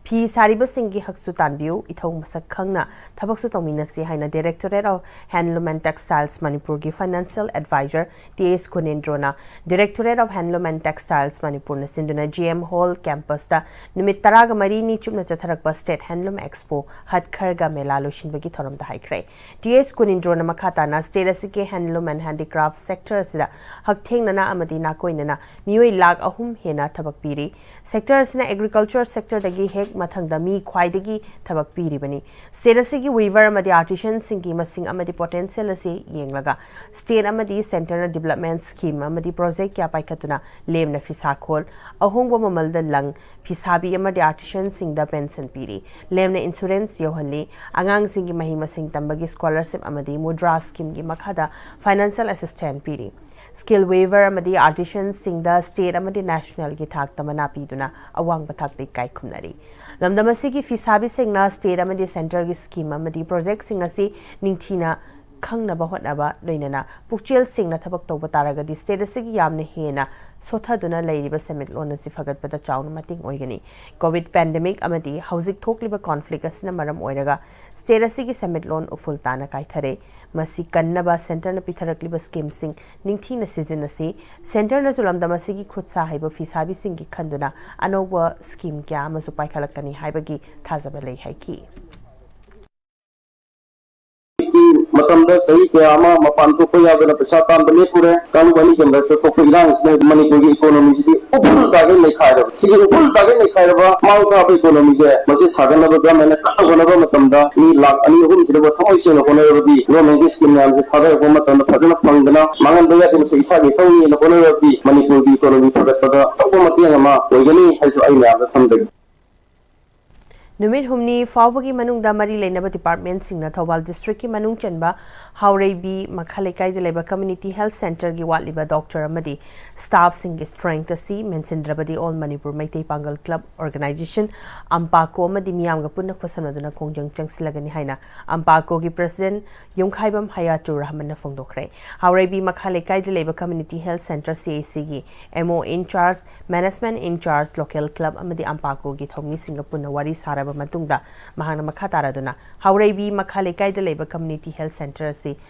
ꯐꯤ ꯁꯥꯔꯤꯕꯁꯤꯡꯒꯤ ꯍꯛꯁꯨ ꯇꯥꯟꯕꯤꯌꯨ, ꯏꯊꯧ ꯃꯁꯛ ꯈꯪꯅ ꯊꯕꯛꯁꯨ ꯇꯧꯃꯤꯟꯅꯁꯤ ꯍꯥꯏꯅ Directorate of Handloom and Textiles ꯃꯅꯤꯄꯨꯔꯒꯤ Financial Advisor T S ꯒꯨꯅꯦꯟꯗ꯭ꯔꯣꯅ Directorate of Handloom and Textiles ꯃꯅꯤꯄꯨꯔꯅ ꯁꯤꯟꯗꯨꯅ G M Hall campus ꯇ ꯅꯨꯃꯤꯠ ꯇꯔꯥꯒ ꯃꯔꯤꯅꯤ ꯆꯨꯞꯅ ꯆꯠꯊꯔꯛꯄ State Handloom Expo ꯍꯠꯈꯔꯒ ꯃꯦꯂꯥ ꯂꯣꯏꯁꯤꯟꯕꯒꯤ ꯊꯧꯔꯝꯗ ꯍꯥꯏꯈ꯭ꯔꯦ꯫ T S ꯒꯨꯅꯦꯟꯗ꯭ꯔꯣꯅ ꯃꯈꯥ ꯇꯥꯅ state ꯑꯁꯤꯒꯤ handloom and handicraft sector ꯑꯁꯤꯗ ꯍꯛꯊꯦꯡꯅꯅ ꯑꯃꯗꯤ ꯅꯥꯀꯣꯏꯅꯅ ꯃꯤꯑꯣꯏ ꯂꯥꯈ ꯑꯍꯨꯝ ꯍꯦꯟꯅ ꯊꯕꯛ ꯄꯤꯔꯤ꯫ Sector ꯑꯁꯤꯅ agriculture sector ꯗꯒꯤ ꯍꯦꯛ ꯃꯊꯪꯗ ꯃꯤ ꯈ꯭ꯋꯥꯏꯗꯒꯤ ꯊꯕꯛ ꯄꯤꯔꯤꯕꯅꯤ꯫ ꯁ꯭ꯇꯦꯠ ꯑꯁꯤꯒꯤ ꯋꯤꯚꯔ ꯑꯃꯗꯤ ꯑꯥꯔꯇꯤꯁꯟꯁꯤꯡꯒꯤ ꯃꯁꯤꯡ ꯑꯃꯗꯤ ꯄꯣꯇꯦꯟꯁꯤꯌꯦꯜ ꯑꯁꯤ ꯌꯦꯡꯂꯒ ꯁ꯭ꯇꯦꯠ ꯑꯃꯗꯤ ꯁꯦꯟꯇꯔꯅ ꯗꯤꯕꯂꯞꯃꯦꯟ ꯁ꯭ꯀꯤꯝ ꯑꯃꯗꯤ ꯄ꯭ꯔꯣꯖꯦꯛ ꯀꯌꯥ ꯄꯥꯏꯈꯠꯇꯨꯅ ꯂꯦꯝꯅ ꯐꯤꯁꯥꯈꯣꯜ, ꯑꯍꯣꯡꯕ ꯃꯃꯜꯗ ꯂꯪ, ꯐꯤꯁꯥꯕꯤ ꯑꯃꯗꯤ ꯑꯥꯔꯇꯤꯁꯟꯁꯤꯡꯗ ꯄꯦꯟꯁꯟ ꯄꯤꯔꯤ꯫ ꯂꯦꯝꯅ ꯏꯟꯁꯨꯔꯦꯟꯁ ꯌꯧꯍꯜꯂꯤ꯫ ꯑꯉꯥꯡꯁꯤꯡꯒꯤ ꯃꯍꯩ ꯃꯁꯤꯡ ꯇꯝꯕꯒꯤ ꯁ꯭ꯀꯣꯂꯔꯁꯤꯞ ꯑꯃꯗꯤ ꯃꯨꯗ꯭ꯔꯥ ꯁ꯭ꯀꯤꯝꯒꯤ ꯃꯈꯥꯗ ꯐꯥꯏꯅꯥꯟꯁꯤꯌꯦꯜ ꯑꯦꯁꯤꯁꯇꯦꯟ ꯄꯤꯔꯤ꯫ ꯁ꯭ꯀꯤꯜ ꯋꯤꯚꯔ ꯑꯃꯗꯤ ꯑꯥꯔꯇꯤꯁꯟꯁꯤꯡꯗ ꯁ꯭ꯇꯦꯠ ꯑꯃꯗꯤ ꯅꯦꯁꯅꯦꯜꯒꯤ ꯊꯥꯛꯇ ꯃꯅꯥ ꯄꯤꯗꯨꯅ ꯑꯋꯥꯡꯕ ꯊꯥꯛꯇ ꯏꯀꯥꯏ ꯈꯨꯝꯅꯔꯤ꯫ ꯂꯝꯗꯝ ꯑꯁꯤꯒꯤ ꯐꯤꯁꯥꯕꯤꯁꯤꯡꯅ ꯁ꯭ꯇꯦꯠ ꯑꯃꯗꯤ ꯁꯦꯟꯇꯔꯒꯤ ꯁ꯭ꯀꯤꯝ ꯑꯃꯗꯤ ꯄ꯭ꯔꯣꯖꯦꯛꯁꯤꯡ ꯑꯁꯤ ꯅꯤꯡꯊꯤꯅ ꯈꯪꯅꯕ ꯍꯣꯠꯅꯕ, ꯂꯣꯏꯅꯅ ꯄꯨꯛꯆꯦꯜ ꯁꯦꯡꯅ ꯊꯕꯛ ꯇꯧꯕ ꯇꯥꯔꯒꯗꯤ ꯁ꯭ꯇꯦꯠ ꯑꯁꯤꯒꯤ ꯌꯥꯝꯅ ꯍꯦꯟꯅ ꯁꯣꯊꯗꯨꯅ ꯂꯩꯔꯤꯕ ꯁꯦꯟꯃꯤꯠꯂꯣꯟ ꯑꯁꯤ ꯐꯒꯠꯄꯗ ꯆꯥꯎꯅ ꯃꯇꯦꯡ ꯑꯣꯏꯒꯅꯤ꯫ ꯀꯣꯚꯤꯗ ꯄꯦꯟꯗꯦꯃꯤꯛ ꯑꯃꯗꯤ ꯍꯧꯖꯤꯛ ꯊꯣꯛꯂꯤꯕ ꯀꯣꯟꯐ꯭ꯂꯤꯛ ꯑꯁꯤꯅ ꯃꯔꯝ ꯑꯣꯏꯔꯒ ꯁ꯭ꯇꯦꯠ ꯑꯁꯤꯒꯤ ꯁꯦꯟꯃꯤꯠꯂꯣꯟ ꯎꯐꯨꯜ ꯇꯥꯅ ꯀꯥꯏꯊꯔꯦ꯫ ꯃꯁꯤ ꯀꯟꯅꯕ ꯁꯦꯟꯇꯔꯅ ꯄꯤꯊꯔꯛꯂꯤꯕ ꯁ꯭ꯀꯤꯝꯁꯤꯡ ꯅꯤꯡꯊꯤꯅ ꯁꯤꯖꯤꯟꯅꯁꯤ꯫ ꯁꯦꯟꯇꯔꯅꯁꯨ ꯂꯝꯗꯝ ꯑꯁꯤꯒꯤ ꯈꯨꯠ ꯁꯥ ꯍꯩꯕ ꯐꯤꯁꯥꯕꯤꯁꯤꯡꯒꯤ ꯈꯟꯗꯨꯅ ꯑꯅꯧꯕ ꯁ꯭ꯀꯤꯝ ꯀꯌꯥ ꯑꯃꯁꯨ ꯄꯥꯏꯈꯠꯂꯛꯀꯅꯤ ꯍꯥꯏꯕꯒꯤ ꯊꯥꯖꯕ ꯂꯩ ꯍꯥꯏꯈꯤ꯫ ꯃꯇꯝꯗ ꯆꯍꯤ ꯀꯌꯥ ꯑꯃ ꯃꯄꯥꯟ ꯊꯣꯛꯄ ꯌꯥꯗꯅ ꯄꯩꯁꯥ ꯇꯥꯟꯕ ꯂꯦꯞꯄꯨꯔꯦ꯫ ꯀꯥꯡꯂꯨꯞ ꯑꯅꯤꯒꯤ ꯃꯔꯛꯇ ꯊꯣꯛꯄ ꯏꯔꯥꯡꯁꯤꯅ ꯃꯅꯤꯄꯨꯔꯒꯤ ꯏꯀꯣꯅꯣꯃꯤꯁꯤꯗꯤ ꯎꯐꯨꯜ ꯇꯥꯒꯩ ꯅꯩꯈꯥꯏꯔꯕ꯫ ꯁꯤꯒꯤ ꯎꯐꯨꯜ ꯇꯥꯒꯩ ꯅꯩꯈꯥꯏꯔꯕ ꯃꯥꯡ ꯊꯥꯕ ꯏꯀꯣꯅꯣꯃꯤꯁꯦ, ꯃꯁꯤ ꯁꯥꯒꯠꯅꯕ ꯒꯃꯦꯟꯅ ꯀꯟꯅ ꯍꯣꯠꯅꯕ ꯃꯇꯝꯗ ꯃꯤ ꯂꯥꯈ ꯑꯅꯤ ꯑꯍꯨꯝꯁꯤꯗꯕꯨ ꯊꯃꯣꯏ ꯁꯦꯡꯅ ꯍꯣꯠꯅꯔꯕꯗꯤ, ꯒꯣꯔꯃꯦꯟꯒꯤ ꯁ꯭ꯀꯤꯝ ꯃꯌꯥꯝꯁꯦ ꯊꯥꯗꯔꯛꯄ ꯃꯇꯝꯗ ꯐꯖꯅ ꯐꯪꯗꯅ ꯃꯥꯡꯍꯟꯕ ꯌꯥꯗꯦ꯫ ꯃꯁꯤ ꯏꯁꯥꯒꯤ ꯏꯊꯧꯅꯤꯅ ꯍꯣꯠꯅꯔꯕꯗꯤ ꯃꯅꯤꯄꯨꯔꯒꯤ ꯏꯀꯣꯅꯣꯃꯤ ꯐꯒꯠꯄꯗ ꯑꯆꯧꯕ ꯃꯇꯦꯡ ꯑꯃ ꯑꯣꯏꯒꯅꯤ ꯍꯥꯏꯁꯨ ꯑꯩ ꯃꯌꯥꯝꯗ ꯊꯝꯖꯒꯦ꯫ ꯅꯨꯃꯤꯠ ꯍꯨꯝꯅꯤ ꯐꯥꯎꯕꯒꯤ ꯃꯅꯨꯡꯗ ꯃꯔꯤ ꯂꯩꯅꯕ ꯗꯤꯄꯥꯔꯠꯃꯦꯟꯁꯤꯡꯅ ꯊꯧꯕꯥꯜ ꯗꯤꯁꯇ꯭ꯔꯤꯛꯀꯤ ꯃꯅꯨꯡ ꯆꯟꯕ ꯍꯥꯎꯔꯩꯕꯤ ꯃꯈꯥ ꯂꯩꯀꯥꯏꯗ ꯂꯩꯕ ꯀꯝꯃ꯭ꯌꯨꯅꯤꯇꯤ ꯍꯦꯜꯊ ꯁꯦꯟꯇꯔꯒꯤ ꯋꯥꯠꯂꯤꯕ ꯗꯣꯛꯇꯔ ꯑꯃꯗꯤ ꯁ꯭ꯇꯥꯐꯁꯤꯡꯒꯤ ꯁ꯭ꯇꯔꯦꯡꯊ ꯑꯁꯤ ꯃꯦꯟꯁꯤꯟꯗ꯭ꯔꯕꯗꯤ ꯑꯣꯜ ꯃꯅꯤꯄꯨꯔ ꯃꯩꯇꯩ ꯄꯥꯡꯒꯜ ꯀ꯭ꯂꯕ ꯑꯣꯔꯒꯅꯥꯏꯖꯦꯁꯟ, ꯑꯝꯄꯥꯀꯣ, ꯑꯃꯗꯤ ꯃꯤꯌꯥꯝꯒ ꯄꯨꯟꯅ ꯈꯨꯠꯁꯝꯅꯗꯨꯅ ꯈꯣꯡꯖꯪ ꯆꯪꯁꯤꯜꯂꯒꯅꯤ ꯍꯥꯏꯅ ꯑꯝꯄꯥꯀꯣꯒꯤ ꯄ꯭ꯔꯁꯤꯗꯦꯟꯠ ꯌꯨꯝꯈꯥꯏꯕꯝ ꯍꯌꯥꯇꯨꯔ ꯔꯍꯃꯟꯅ ꯐꯣꯡꯗꯣꯛꯈ꯭ꯔꯦ꯫ ꯍꯥꯎꯔꯩꯕꯤ ꯃꯈꯥ ꯂꯩꯀꯥꯏꯗ ꯂꯩꯕ ꯀꯝꯃ꯭ꯌꯨꯅꯤꯇꯤ ꯍꯦꯜꯊ ꯁꯦꯟꯇꯔ, ꯁꯤ ꯑꯦꯆ ꯁꯤꯒꯤ ꯑꯦꯝ ꯑꯣ ꯏꯟ ꯆꯥꯔꯖ, ꯃꯦꯅꯦꯖꯃꯦꯟꯠ ꯏꯟ ꯆꯥꯔꯖ, ꯂꯣꯀꯦꯜ ꯀ꯭ꯂꯕ ꯑꯃꯗꯤ ꯑꯝꯄꯥꯀꯣꯒꯤ ꯊꯧꯃꯤꯁꯤꯡꯒ ꯄꯨꯟꯅ ꯋꯥꯔꯤ ꯁꯥꯔꯕ ꯃꯇꯨꯡꯗ ꯃꯍꯥꯛꯅ ꯃꯈꯥ ꯇꯥꯔꯗꯨꯅ ꯍꯥꯎꯔꯩꯕꯤ ꯃꯈꯥ ꯂꯩꯀꯥꯏꯗ ꯂꯩꯕ ꯀꯝꯃ꯭ꯌꯨꯅꯤꯇꯤ ꯍꯦꯜꯊ ꯁꯦꯟꯇꯔ ꯑꯁꯤ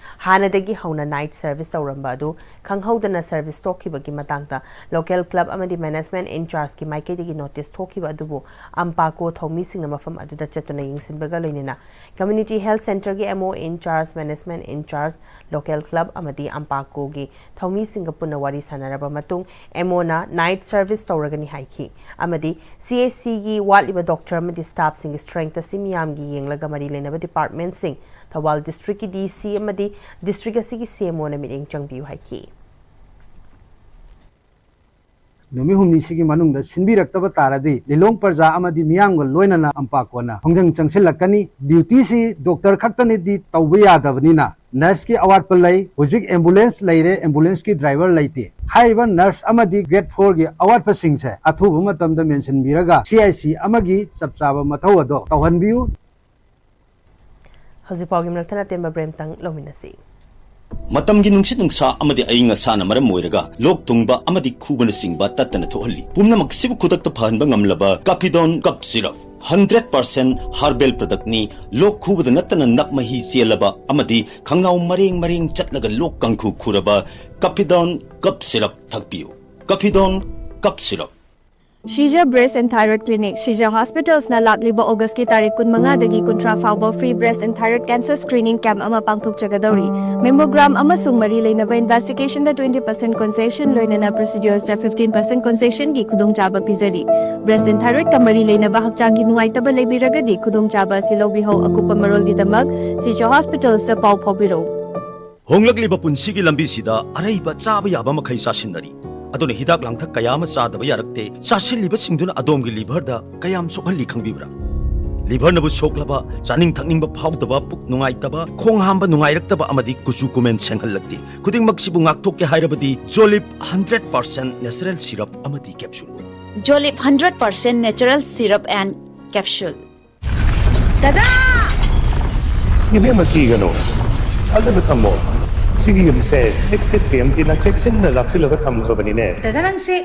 ꯍꯥꯟꯅꯗꯒꯤ ꯍꯧꯅ ꯅꯥꯏꯠ ꯁꯔꯚꯤꯁ ꯇꯧꯔꯝꯕ ꯑꯗꯨ ꯈꯪꯍꯧꯗꯅ ꯁꯔꯚꯤꯁ ꯇꯣꯛꯈꯤꯕꯒꯤ ꯃꯇꯥꯡꯗ ꯂꯣꯀꯦꯜ ꯀ꯭ꯂꯕ ꯑꯃꯗꯤ ꯃꯦꯅꯦꯖꯃꯦꯟꯠ ꯏꯟꯆꯥꯔꯖꯀꯤ ꯃꯥꯏꯀꯩꯗꯒꯤ ꯅꯣꯇꯤꯁ ꯊꯣꯛꯈꯤꯕ ꯑꯗꯨꯕꯨ ꯑꯝꯄꯥꯀꯣ ꯊꯧꯃꯤꯁꯤꯡꯅ ꯃꯐꯝ ꯑꯗꯨꯗ ꯆꯠꯇꯨꯅ ꯌꯦꯡꯁꯤꯟꯕꯒ ꯂꯣꯏꯅꯅ ꯀꯝꯃ꯭ꯌꯨꯅꯤꯇꯤ ꯍꯦꯜꯊ ꯁꯦꯟꯇꯔꯒꯤ M O in-charge, management in-charge, local club ꯑꯃꯗꯤ ꯑꯝꯄꯥꯀꯣꯒꯤ ꯊꯧꯃꯤꯁꯤꯡꯒ ꯄꯨꯟꯅ ꯋꯥꯔꯤ ꯁꯥꯟꯅꯔꯕ ꯃꯇꯨꯡ ꯑꯦꯝ ꯑꯣꯅ ꯅꯥꯏꯠ ꯁꯔꯚꯤꯁ ꯇꯧꯔꯒꯅꯤ ꯍꯥꯏꯈꯤ ꯑꯃꯗꯤ ꯁꯤ ꯑꯦꯁ ꯁꯤꯒꯤ ꯋꯥꯠꯂꯤꯕ ꯗꯣꯛꯇꯔ ꯑꯃꯗꯤ ꯁ꯭ꯇꯥꯐꯁꯤꯡꯒꯤ ꯁ꯭ꯇ꯭ꯔꯦꯡꯊ ꯑꯁꯤ ꯃꯤꯌꯥꯝꯒꯤ ꯌꯦꯡꯂꯒ ꯃꯔꯤ ꯂꯩꯅꯕ ꯗꯤꯄꯥꯔꯠꯃꯦꯟꯠꯁꯤꯡ, ꯊꯧꯕꯥꯜ ꯗꯤꯁꯇ꯭ꯔꯤꯛꯀꯤ ꯗꯤ ꯁꯤ ꯑꯃꯗꯤ ꯗꯤꯁꯇ꯭ꯔꯤꯛ ꯑꯁꯤꯒꯤ ꯁꯤ ꯑꯦꯝ ꯑꯣꯅ ꯃꯤꯠꯌꯦꯡ ꯆꯪꯕꯤꯌꯨ ꯍꯥꯏꯈꯤ꯫ ꯅꯨꯃꯤꯠ ꯍꯨꯝꯅꯤꯁꯤꯒꯤ ꯃꯅꯨꯡꯗ ꯁꯤꯟꯕꯤꯔꯛꯇꯕ ꯇꯥꯔꯗꯤ ꯂꯤꯂꯣꯡ ꯄ꯭ꯔꯖꯥ ꯑꯃꯗꯤ ꯃꯤꯌꯥꯝꯒ ꯂꯣꯏꯅꯅ ꯑꯝꯄꯥꯀꯣꯅ ꯈꯣꯡꯖꯪ ꯆꯪꯁꯤꯜꯂꯛꯀꯅꯤ꯫ ꯗ꯭ꯌꯨꯇꯤꯁꯤ ꯗꯣꯛꯇꯔ ꯈꯛꯇꯅꯗꯤ ꯇꯧꯕ ꯌꯥꯗꯕꯅꯤꯅ ꯅꯔꯁꯀꯤ ꯑꯋꯥꯠꯄ ꯂꯩ꯫ ꯍꯧꯖꯤꯛ ꯑꯦꯝꯕꯨꯂꯦꯟꯁ ꯂꯩꯔꯦ, ꯑꯦꯝꯕꯨꯂꯦꯟꯁꯀꯤ ꯗ꯭ꯔꯥꯏꯚꯔ ꯂꯩꯇꯦ꯫ ꯍꯥꯏꯔꯤꯕ ꯅꯔꯁ ꯑꯃꯗꯤ ꯒ꯭ꯔꯦꯗ ꯐꯣꯔꯒꯤ ꯑꯋꯥꯠꯄꯁꯤꯡꯁꯦ ꯑꯊꯨꯕ ꯃꯇꯝꯗ ꯃꯦꯟꯁꯤꯟꯕꯤꯔꯒ ꯁꯤ ꯑꯥꯏ ꯁꯤ ꯑꯃꯒꯤ ꯆꯞ ꯆꯥꯕ ꯃꯊꯧ ꯑꯗꯣ ꯇꯧꯍꯟꯕꯤꯌꯨ꯫ ꯍꯧꯖꯤꯛ ꯄꯥꯎꯒꯤ ꯃꯔꯛ ꯊꯠꯅ ꯑꯇꯦꯟꯕ ꯕ꯭ꯔꯦꯛꯇꯪ ꯂꯧꯃꯤꯟꯅꯁꯤ꯫ ꯃꯇꯝꯒꯤ ꯅꯨꯡꯁꯤꯠ ꯅꯨꯡꯁꯥ ꯑꯃꯗꯤ ꯑꯏꯪ ꯑꯁꯥꯅ ꯃꯔꯝ ꯑꯣꯏꯔꯒ ꯂꯣꯛ ꯊꯨꯡꯕ ꯑꯃꯗꯤ ꯈꯨꯕꯅꯆꯤꯡꯕ ꯇꯠꯇꯅ ꯊꯣꯛꯍꯜꯂꯤ꯫ ꯄꯨꯝꯅꯃꯛꯁꯤꯕꯨ ꯈꯨꯗꯛꯇ ꯐꯍꯟꯕ ꯉꯝꯂꯕ ꯀꯥꯐꯤꯗꯣꯟ cough syrup hundred percent herbal ꯄ꯭ꯔꯗꯛꯅꯤ꯫ ꯂꯣꯛ ꯈꯨꯕꯗ ꯅꯠꯇꯅ ꯅꯞ ꯃꯍꯤ ꯆꯦꯜꯂꯕ ꯑꯃꯗꯤ ꯈꯪꯅꯥꯎ ꯃꯔꯦꯡ ꯃꯔꯦꯡ ꯆꯠꯂꯒ ꯂꯣꯛ ꯀꯥꯡꯈꯨ ꯈꯨꯔꯕ ꯀꯥꯐꯤꯗꯣꯟ ꯀꯞ ꯁꯤꯔꯞ ꯊꯛꯄꯤꯌꯨ꯫ ꯀꯥꯐꯤꯗꯣꯟ cough syrup. Shija breast and thyroid clinic, Shija ꯍꯣꯁꯄꯤꯇꯥꯜꯁꯅ ꯂꯥꯛꯂꯤꯕ ꯑꯣꯒꯁꯀꯤ ꯇꯥꯔꯤꯛ ꯀꯨꯟꯃꯉꯥꯗꯒꯤ ꯀꯨꯟꯊ꯭ꯔꯥ ꯐꯥꯎꯕ free breast and thyroid cancer screening camp ꯑꯃ ꯄꯥꯡꯊꯣꯛꯆꯒꯗꯧꯔꯤ꯫ ꯃꯦꯃꯣꯒ꯭ꯔꯥꯝ ꯑꯃꯁꯨꯡ ꯃꯔꯤ ꯂꯩꯅꯕ ꯏꯟꯚꯦꯁꯇꯤꯒꯦꯁꯟꯗ ꯇ꯭ꯋꯦꯟꯇꯤ ꯄꯔꯁꯦꯟ ꯀꯣꯟꯁꯦꯁꯟ, ꯂꯣꯏꯅꯅ ꯄ꯭ꯔꯣꯁꯤꯗ꯭ꯌꯨꯔꯁꯇ ꯐꯤꯐꯇꯤꯟ ꯄꯔꯁꯦꯟ ꯀꯣꯟꯁꯦꯁꯟꯒꯤ ꯈꯨꯗꯣꯡꯆꯥꯕ ꯄꯤꯖꯔꯤ꯫ ꯕ꯭ꯔꯦꯁ ꯑꯦꯟ ꯊꯥꯏꯔꯣꯏꯗꯀ ꯃꯔꯤ ꯂꯩꯅꯕ ꯍꯛꯆꯥꯡꯒꯤ ꯅꯨꯡꯉꯥꯏꯇꯕ ꯂꯩꯕꯤꯔꯒꯗꯤ ꯈꯨꯗꯣꯡꯆꯥꯕ ꯑꯁꯤ ꯂꯧꯕꯤꯍꯧ꯫ ꯑꯀꯨꯞꯄ ꯃꯔꯣꯜꯒꯤꯗꯃꯛ ꯁꯤꯖ ꯍꯣꯁꯄꯤꯇꯥꯜꯁꯇ ꯄꯥꯎ ꯐꯥꯎꯕꯤꯔꯛꯎ꯫ ꯍꯣꯡꯂꯛꯂꯤꯕ ꯄꯨꯟꯁꯤꯒꯤ ꯂꯝꯕꯤꯁꯤꯗ ꯑꯔꯩꯕ ꯆꯥꯕ ꯌꯥꯕ ꯃꯈꯩ ꯆꯥꯁꯤꯟꯅꯔꯤ꯫ ꯑꯗꯨꯅ ꯍꯤꯗꯥꯛ ꯂꯥꯡꯊꯛ ꯀꯌꯥ ꯑꯃ ꯆꯥꯗꯕ ꯌꯥꯔꯛꯇꯦ꯫ ꯆꯥꯁꯤꯜꯂꯤꯕꯁꯤꯡꯗꯨꯅ ꯑꯗꯣꯝꯒꯤ ꯂꯤꯚꯔꯗ ꯀꯌꯥꯝ ꯁꯣꯛꯍꯜꯂꯤ ꯈꯪꯕꯤꯕ꯭ꯔꯥ? ꯂꯤꯚꯔꯅꯕꯨ ꯁꯣꯛꯂꯕ, ꯆꯥꯅꯤꯡ ꯊꯛꯅꯤꯡꯕ ꯐꯥꯎꯗꯕ, ꯄꯨꯛ ꯅꯨꯡꯉꯥꯏꯇꯕ, ꯈꯣꯡ ꯍꯥꯝꯕ ꯅꯨꯡꯉꯥꯏꯔꯛꯇꯕ ꯑꯃꯗꯤ ꯀꯨꯆꯨ ꯀꯨꯃꯦꯟ ꯁꯦꯡꯍꯜꯂꯛꯇꯦ꯫ ꯈꯨꯗꯤꯡꯃꯛꯁꯤꯕꯨ ꯉꯥꯛꯊꯣꯛꯀꯦ ꯍꯥꯏꯔꯕꯗꯤ ꯖꯣꯂꯤꯞ ꯍꯟꯗ꯭ꯔꯦꯠ ꯄꯥꯔꯁꯦꯟ ꯅꯦꯆꯔꯦꯜ ꯁꯤꯔꯞ ꯑꯃꯗꯤ capsule. Jolip hundred percent natural syrup and capsule. ꯗꯗꯥ! ꯏꯕꯦꯝꯃ, ꯀꯤꯒꯅꯨ, ꯊꯥꯖꯕ ꯊꯝꯃꯣ꯫ ꯁꯤꯒꯤ ꯌꯨꯝꯁꯦ ꯑꯦꯛꯁ ꯇꯤꯛ ꯇꯤ ꯑꯦꯝ ꯇꯤꯅ ꯆꯦꯛꯁꯤꯟꯅ ꯂꯥꯛꯁꯤꯜꯂꯒ ꯊꯝꯈ꯭ꯔꯕꯅꯤꯅꯦ꯫ ꯗꯗꯥ, ꯅꯪꯁꯦ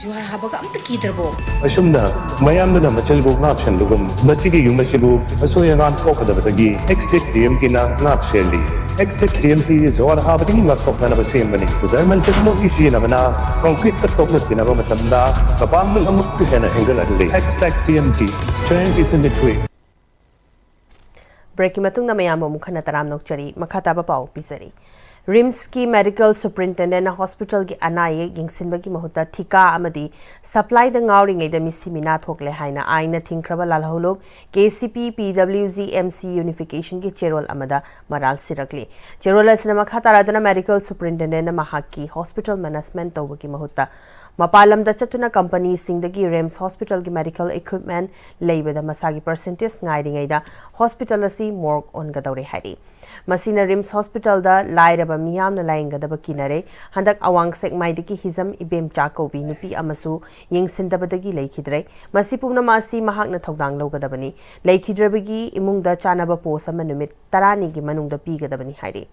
ꯖꯨꯍꯥꯔ ꯍꯥꯕꯒ ꯑꯝꯇ ꯀꯤꯗ꯭ꯔꯕꯣ? ꯑꯁꯨꯝꯅ ꯃꯌꯥꯝꯗꯨꯅ ꯃꯆꯤꯜꯕꯨ ꯉꯥꯛ ꯁꯦꯟꯕꯒꯨꯝ, ꯃꯁꯤꯒꯤ ꯌꯨꯝ ꯑꯁꯤꯕꯨ ꯑꯁꯣꯏ ꯑꯉꯥꯝ ꯊꯣꯛꯀꯗꯕꯗꯒꯤ ꯑꯦꯛꯁ ꯇꯤꯛ ꯇꯤ ꯑꯦꯝ ꯇꯤꯅ ꯉꯥꯛ ꯁꯦꯜꯂꯤ꯫ X-Tech T M T ꯖꯣꯔ ꯍꯥꯕꯗꯒꯤ ꯉꯥꯛꯊꯣꯛꯅꯅꯕ ꯁꯦꯝꯕꯅꯤ꯫ German technology ꯁꯤꯖꯤꯟꯅꯕꯅ concrete ꯀ ꯇꯣꯛꯅ ꯇꯤꯟꯅꯕ ꯃꯇꯝꯗ ꯃꯄꯥꯡꯒꯜ ꯑꯃꯨꯛꯀ ꯍꯦꯟꯅ ꯍꯦꯟꯒꯠꯍꯜꯂꯤ꯫ X-Tech T M T, strength is in the grit. ꯕ꯭ꯔꯦꯛꯀꯤ ꯃꯇꯨꯡꯗ ꯃꯌꯥꯝ ꯑꯃꯨꯛ ꯍꯟꯅ ꯇꯔꯥꯝꯅ ꯑꯣꯛꯆꯔꯤ꯫ ꯃꯈꯥ ꯇꯥꯕ ꯄꯥꯎ ꯄꯤꯖꯔꯤ꯫ ꯔꯤꯝꯁꯀꯤ ꯃꯦꯗꯤꯀꯦꯜ ꯁꯨꯄ꯭ꯔꯤꯟꯇꯦꯟꯗꯦꯟꯅ ꯍꯣꯁꯄꯤꯇꯥꯜꯒꯤ ꯑꯅꯥ ꯑꯌꯦꯛ ꯌꯦꯡꯁꯤꯟꯕꯒꯤ ꯃꯍꯨꯠꯇ ꯊꯤꯀꯥ ꯑꯃꯗꯤ ꯁꯄ꯭ꯂꯥꯏꯗ ꯉꯥꯎꯔꯤꯉꯩꯗ ꯃꯤꯁꯤ ꯃꯤꯅꯥ ꯊꯣꯛꯂꯦ ꯍꯥꯏꯅ ꯑꯥꯏꯟꯅ ꯊꯤꯡꯈ꯭ꯔꯕ ꯂꯥꯜꯍꯧꯂꯨꯞ ꯀꯦ ꯁꯤ ꯄꯤ ꯄꯤ ꯗꯕ꯭ꯂꯤꯎ ꯖꯤ ꯑꯦꯝ ꯁꯤ ꯌꯨꯅꯤꯐꯤꯀꯦꯁꯟꯒꯤ ꯆꯦꯔꯣꯜ ꯑꯃꯗ ꯃꯔꯥꯜ ꯁꯤꯔꯛꯂꯤ꯫ ꯆꯦꯔꯣꯜ ꯑꯁꯤꯅ ꯃꯈꯥ ꯇꯥꯔꯗꯨꯅ ꯃꯦꯗꯤꯀꯦꯜ ꯁꯨꯄ꯭ꯔꯤꯟꯇꯦꯟꯗꯦꯟꯅ ꯃꯍꯥꯛꯀꯤ ꯍꯣꯁꯄꯤꯇꯥꯜ ꯃꯦꯅꯦꯖꯃꯦꯟꯠ ꯇꯧꯕꯒꯤ ꯃꯍꯨꯠꯇ ꯃꯄꯥꯟ ꯂꯝꯗ ꯆꯠꯇꯨꯅ ꯀꯝꯄꯅꯤꯁꯤꯡꯗꯒꯤ ꯔꯤꯝꯁ ꯍꯣꯁꯄꯤꯇꯥꯜꯒꯤ ꯃꯦꯗꯤꯀꯦꯜ ꯏꯀ꯭ꯋꯤꯞꯃꯦꯟꯠ ꯂꯩꯕꯗ ꯃꯁꯥꯒꯤ ꯄꯔꯁꯦꯟꯇꯦꯖ ꯉꯥꯏꯔꯤꯉꯩꯗ ꯍꯣꯁꯄꯤꯇꯥꯜ ꯑꯁꯤ ꯃꯣꯔꯒ ꯑꯣꯟꯒꯗꯧꯔꯦ ꯍꯥꯏꯔꯤ꯫ ꯃꯁꯤꯅ ꯔꯤꯝꯁ ꯍꯣꯁꯄꯤꯇꯥꯜꯗ ꯂꯥꯏꯔꯕ ꯃꯤꯌꯥꯝꯅ ꯂꯥꯌꯦꯡꯒꯗꯕ ꯀꯤꯅꯔꯦ꯫ ꯍꯟꯗꯛ ꯑꯋꯥꯡ ꯁꯦꯛꯃꯥꯏꯗꯒꯤ ꯍꯤꯖꯝ ꯏꯕꯦꯝꯆꯥ ꯀꯧꯕꯤ ꯅꯨꯄꯤ ꯑꯃꯁꯨ ꯌꯦꯡꯁꯤꯟꯗꯕꯗꯒꯤ ꯂꯩꯈꯤꯗ꯭ꯔꯦ꯫ ꯃꯁꯤ ꯄꯨꯝꯅꯃꯛ ꯑꯁꯤ ꯃꯍꯥꯛꯅ ꯊꯧꯗꯥꯡ ꯂꯧꯒꯗꯕꯅꯤ꯫ ꯂꯩꯈꯤꯗ꯭ꯔꯕꯒꯤ ꯏꯃꯨꯡꯗ ꯆꯥꯅꯕ ꯄꯣꯁ ꯑꯃ ꯅꯨꯃꯤꯠ ꯇꯔꯥꯅꯤꯒꯤ ꯃꯅꯨꯡꯗ ꯄꯤꯒꯗꯕꯅꯤ ꯍꯥꯏꯔꯤ꯫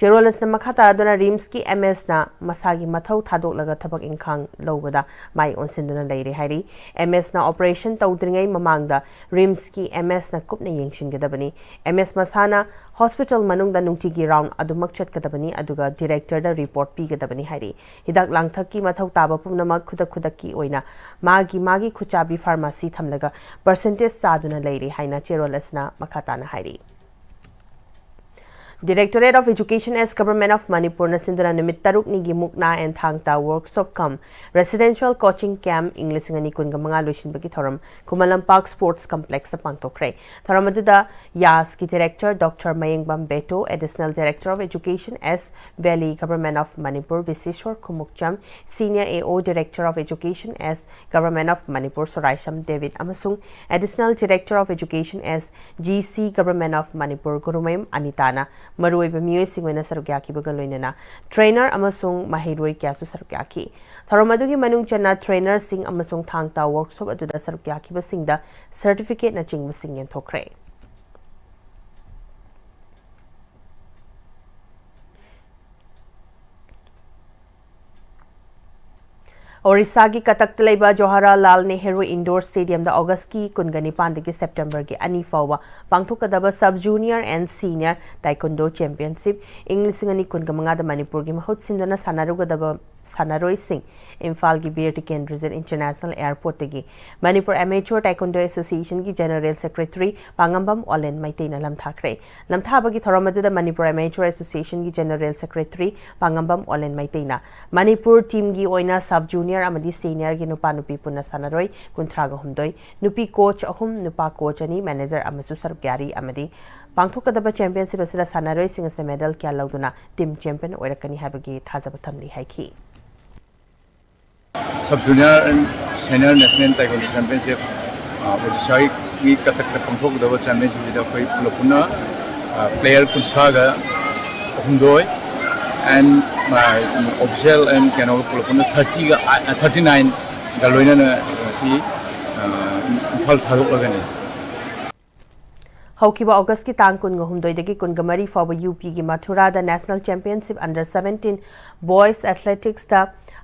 ꯆꯦꯔꯣꯜ ꯑꯁꯤꯅ ꯃꯈꯥ ꯇꯥꯔꯗꯨꯅ ꯔꯤꯝꯁꯀꯤ ꯑꯦꯝ ꯑꯦꯁꯅ ꯃꯁꯥꯒꯤ ꯃꯊꯧ ꯊꯥꯗꯣꯛꯂꯒ ꯊꯕꯛ ꯏꯪꯈꯥꯡ ꯂꯧꯕꯗ ꯃꯥꯏ ꯑꯣꯟꯁꯤꯟꯗꯨꯅ ꯂꯩꯔꯦ ꯍꯥꯏꯔꯤ꯫ ꯑꯦꯝ ꯑꯦꯁꯅ ꯑꯣꯄꯔꯦꯁꯟ ꯇꯧꯗ꯭ꯔꯤꯉꯩ ꯃꯃꯥꯡꯗ ꯔꯤꯝꯁꯀꯤ ꯑꯦꯝ ꯑꯦꯁꯅ ꯀꯨꯞꯅ ꯌꯦꯡꯁꯤꯟꯒꯗꯕꯅꯤ꯫ ꯑꯦꯝ ꯑꯦꯁ ꯃꯁꯥꯅ ꯍꯣꯁꯄꯤꯇꯥꯜ ꯃꯅꯨꯡꯗ ꯅꯨꯡꯇꯤꯒꯤ ꯔꯥꯎꯟ ꯑꯗꯨꯃꯛ ꯆꯠꯀꯗꯕꯅꯤ, ꯑꯗꯨꯒ ꯗꯤꯔꯦꯛꯇꯔꯗ ꯔꯤꯄꯣꯔꯠ ꯄꯤꯒꯗꯕꯅꯤ ꯍꯥꯏꯔꯤ꯫ ꯍꯤꯗꯥꯛ ꯂꯥꯡꯊꯛꯀꯤ ꯃꯊꯧ ꯇꯥꯕ ꯄꯨꯝꯅꯃꯛ ꯈꯨꯗꯛ ꯈꯨꯗꯛꯀꯤ ꯑꯣꯏꯅ ꯃꯥꯒꯤ ꯃꯥꯒꯤ ꯈꯨꯠꯆꯥꯕꯤ ꯐꯥꯔꯃꯥꯁꯤ ꯊꯝꯂꯒ ꯄꯔꯁꯦꯟꯇꯦꯖ ꯆꯥꯗꯨꯅ ꯂꯩꯔꯤ ꯍꯥꯏꯅ ꯆꯦꯔꯣꯜ ꯑꯁꯤꯅ ꯃꯈꯥ ꯇꯥꯅ ꯍꯥꯏꯔꯤ꯫ Directorate of Education as Government of ꯃꯅꯤꯄꯨꯔꯅ ꯁꯤꯟꯗꯨꯅ ꯅꯨꯃꯤꯠ ꯇꯔꯨꯛꯅꯤꯒꯤ ꯃꯨꯛꯅꯥ ꯑꯦꯟ ꯊꯥꯡ ꯇꯥ workshop cum residential coaching camp ꯏꯪ ꯂꯤꯁꯤꯡ ꯑꯅꯤ ꯀꯨꯟꯒ ꯃꯉꯥ ꯂꯣꯏꯁꯤꯟꯕꯒꯤ ꯊꯧꯔꯝ ꯈꯨꯃꯟ ꯂꯝꯄꯥꯛ ꯁ꯭ꯄꯣꯔꯠꯁ ꯀꯝꯄ꯭ꯂꯦꯛꯁꯇ ꯄꯥꯡꯊꯣꯛꯈ꯭ꯔꯦ꯫ ꯊꯧꯔꯝ ꯑꯗꯨꯗ ꯌꯥꯁꯀꯤ director doctor Mayengbam Beto, additional director of education S valley government of Manipur Bisheshwar Khumukcham, senior A O director of education S government of Manipur Soraisam ꯗꯦꯕꯤꯠ ꯑꯃꯁꯨꯡ additional director of education S G C government of Manipur Gurumayum ꯑꯅꯤꯇꯥꯅ ꯃꯔꯨꯑꯣꯏꯕ ꯃꯤꯑꯣꯏꯁꯤꯡ ꯑꯣꯏꯅ ꯁꯔꯨꯛ ꯌꯥꯈꯤꯕꯒ ꯂꯣꯏꯅꯅ ꯇ꯭ꯔꯦꯅꯔ ꯑꯃꯁꯨꯡ ꯃꯍꯩꯔꯣꯏ ꯀꯌꯥꯁꯨ ꯁꯔꯨꯛ ꯌꯥꯈꯤ꯫ ꯊꯧꯔꯝ ꯑꯗꯨꯒꯤ ꯃꯅꯨꯡ ꯆꯟꯅ ꯇ꯭ꯔꯦꯅꯔꯁꯤꯡ ꯑꯃꯁꯨꯡ ꯊꯥꯡ ꯇꯥ ꯋꯔꯛꯁꯣꯞ ꯑꯗꯨꯗ ꯁꯔꯨꯛ ꯌꯥꯈꯤꯕꯁꯤꯡꯗ ꯁꯔꯇꯤꯐꯤꯀꯦꯠꯅꯆꯤꯡꯕꯁꯤꯡ ꯌꯦꯟꯊꯣꯛꯈ꯭ꯔꯦ꯫ ꯑꯣꯔꯤꯁꯥꯒꯤ ꯀꯇꯛꯇ ꯂꯩꯕ ꯖꯋꯥꯍꯔꯂꯥꯜ ꯅꯦꯍꯔꯨ ꯏꯟꯗꯣꯔ ꯁ꯭ꯇꯦꯗꯤꯌꯝꯗ ꯑꯣꯒꯁꯀꯤ ꯀꯨꯟꯒ ꯅꯤꯄꯥꯟꯗꯒꯤ ꯁꯦꯞꯇꯦꯝꯕꯔꯒꯤ ꯑꯅꯤ ꯐꯥꯎꯕ ꯄꯥꯡꯊꯣꯛꯀꯗꯕ ꯁꯕ junior and senior taekwondo championship ꯏꯪ ꯂꯤꯁꯤꯡ ꯑꯅꯤ ꯀꯨꯟꯒ ꯃꯉꯥꯗ ꯃꯅꯤꯄꯨꯔꯒꯤ ꯃꯍꯨꯠ ꯁꯤꯟꯗꯨꯅ ꯁꯥꯟꯅꯔꯨꯒꯗꯕ ꯁꯥꯟꯅꯔꯣꯏꯁꯤꯡ ꯏꯝꯐꯥꯜꯒꯤ ꯕꯤꯔ ꯇꯤꯀꯦꯟꯗ꯭ꯔꯖꯤꯠ ꯏꯟꯇꯔꯅꯦꯁꯅꯦꯜ ꯑꯦꯌꯔꯄꯣꯔꯠꯇꯒꯤ ꯃꯅꯤꯄꯨꯔ ꯑꯦꯃꯦꯆꯣꯔ ꯇꯥꯏꯀꯨꯟꯗꯣ ꯑꯦꯁꯣꯁꯤꯌꯦꯁꯟꯒꯤ ꯖꯦꯅꯔꯦꯜ ꯁꯦꯀ꯭ꯔꯦꯇꯔꯤ ꯄꯥꯉꯝꯕꯝ ꯑꯣꯂꯦꯟ ꯃꯩꯇꯩꯅ ꯂꯝꯊꯥꯈ꯭ꯔꯦ꯫ ꯂꯝꯊꯥꯕꯒꯤ ꯊꯧꯔꯝ ꯑꯗꯨꯗ ꯃꯅꯤꯄꯨꯔ ꯑꯦꯃꯦꯆꯣꯔ ꯑꯦꯁꯣꯁꯤꯌꯦꯁꯟꯒꯤ ꯖꯦꯅꯔꯦꯜ ꯁꯦꯀ꯭ꯔꯦꯇꯔꯤ ꯄꯥꯉꯝꯕꯝ ꯑꯣꯂꯦꯟ ꯃꯩꯇꯩꯅ ꯃꯅꯤꯄꯨꯔ ꯇꯤꯝꯒꯤ ꯑꯣꯏꯅ ꯁꯕ ꯖꯨꯅꯤꯌꯔ ꯑꯃꯗꯤ ꯁꯤꯅꯤꯌꯔꯒꯤ ꯅꯨꯄꯥ ꯅꯨꯄꯤ ꯄꯨꯟꯅ ꯁꯥꯟꯅꯔꯣꯏ ꯀꯨꯟꯊ꯭ꯔꯥꯒ ꯍꯨꯝꯗꯣꯏ, ꯅꯨꯄꯤ ꯀꯣꯆ ꯑꯍꯨꯝ, ꯅꯨꯄꯥ ꯀꯣꯆ ꯑꯅꯤ, ꯃꯦꯅꯦꯖꯔ ꯑꯃꯁꯨ ꯁꯔꯨꯛ ꯌꯥꯔꯤ ꯑꯃꯗꯤ ꯄꯥꯡꯊꯣꯛꯀꯗꯕ ꯆꯦꯝꯄꯤꯌꯟꯁꯤꯞ ꯑꯁꯤꯗ ꯁꯥꯟꯅꯔꯣꯏꯁꯤꯡ ꯑꯁꯤ ꯃꯦꯗꯜ ꯀꯌꯥ ꯂꯧꯗꯨꯅ ꯇꯤꯝ ꯆꯦꯝꯄꯤꯌꯟ ꯑꯣꯏꯔꯛꯀꯅꯤ ꯍꯥꯏꯕꯒꯤ ꯊꯥꯖꯕ ꯊꯝꯂꯤ ꯍꯥꯏꯈꯤ꯫ Sub Junior and Senior National Taekwondo Championship ꯑꯣꯗꯤꯁꯥꯒꯤ ꯀꯇꯛꯇ ꯄꯥꯡꯊꯣꯛꯀꯗꯕ ꯆꯦꯝꯄꯤꯌꯟꯁꯤꯞꯁꯤꯗ ꯑꯩꯈꯣꯏ ꯄꯨꯂꯞ ꯄꯨꯟꯅ ꯄ꯭ꯂꯦꯌꯔ ꯀꯨꯟꯊ꯭ꯔꯥꯒ ꯍꯨꯝꯗꯣꯏ and official and ꯀꯩꯅꯣꯒ ꯄꯨꯂꯞ ꯄꯨꯟꯅ ꯊꯥꯔꯇꯤꯒ ꯊꯥꯔꯇꯤ ꯅꯥꯏꯟꯒ ꯂꯣꯏꯅꯅ ꯉꯁꯤ ꯏꯝꯐꯥꯜ ꯊꯥꯗꯣꯛꯂꯒꯅꯤ꯫ ꯍꯧꯈꯤꯕ ꯑꯣꯒꯁꯀꯤ ꯇꯥꯡ ꯀꯨꯟꯒ ꯍꯨꯝꯗꯣꯏꯗꯒꯤ ꯀꯨꯟꯒ ꯃꯔꯤ ꯐꯥꯎꯕ ꯌꯨ ꯄꯤꯒꯤ ꯃꯊꯨꯔꯥꯗ national championship under seventeen boys ꯑꯦꯊꯂꯦꯇꯤꯛꯁꯇ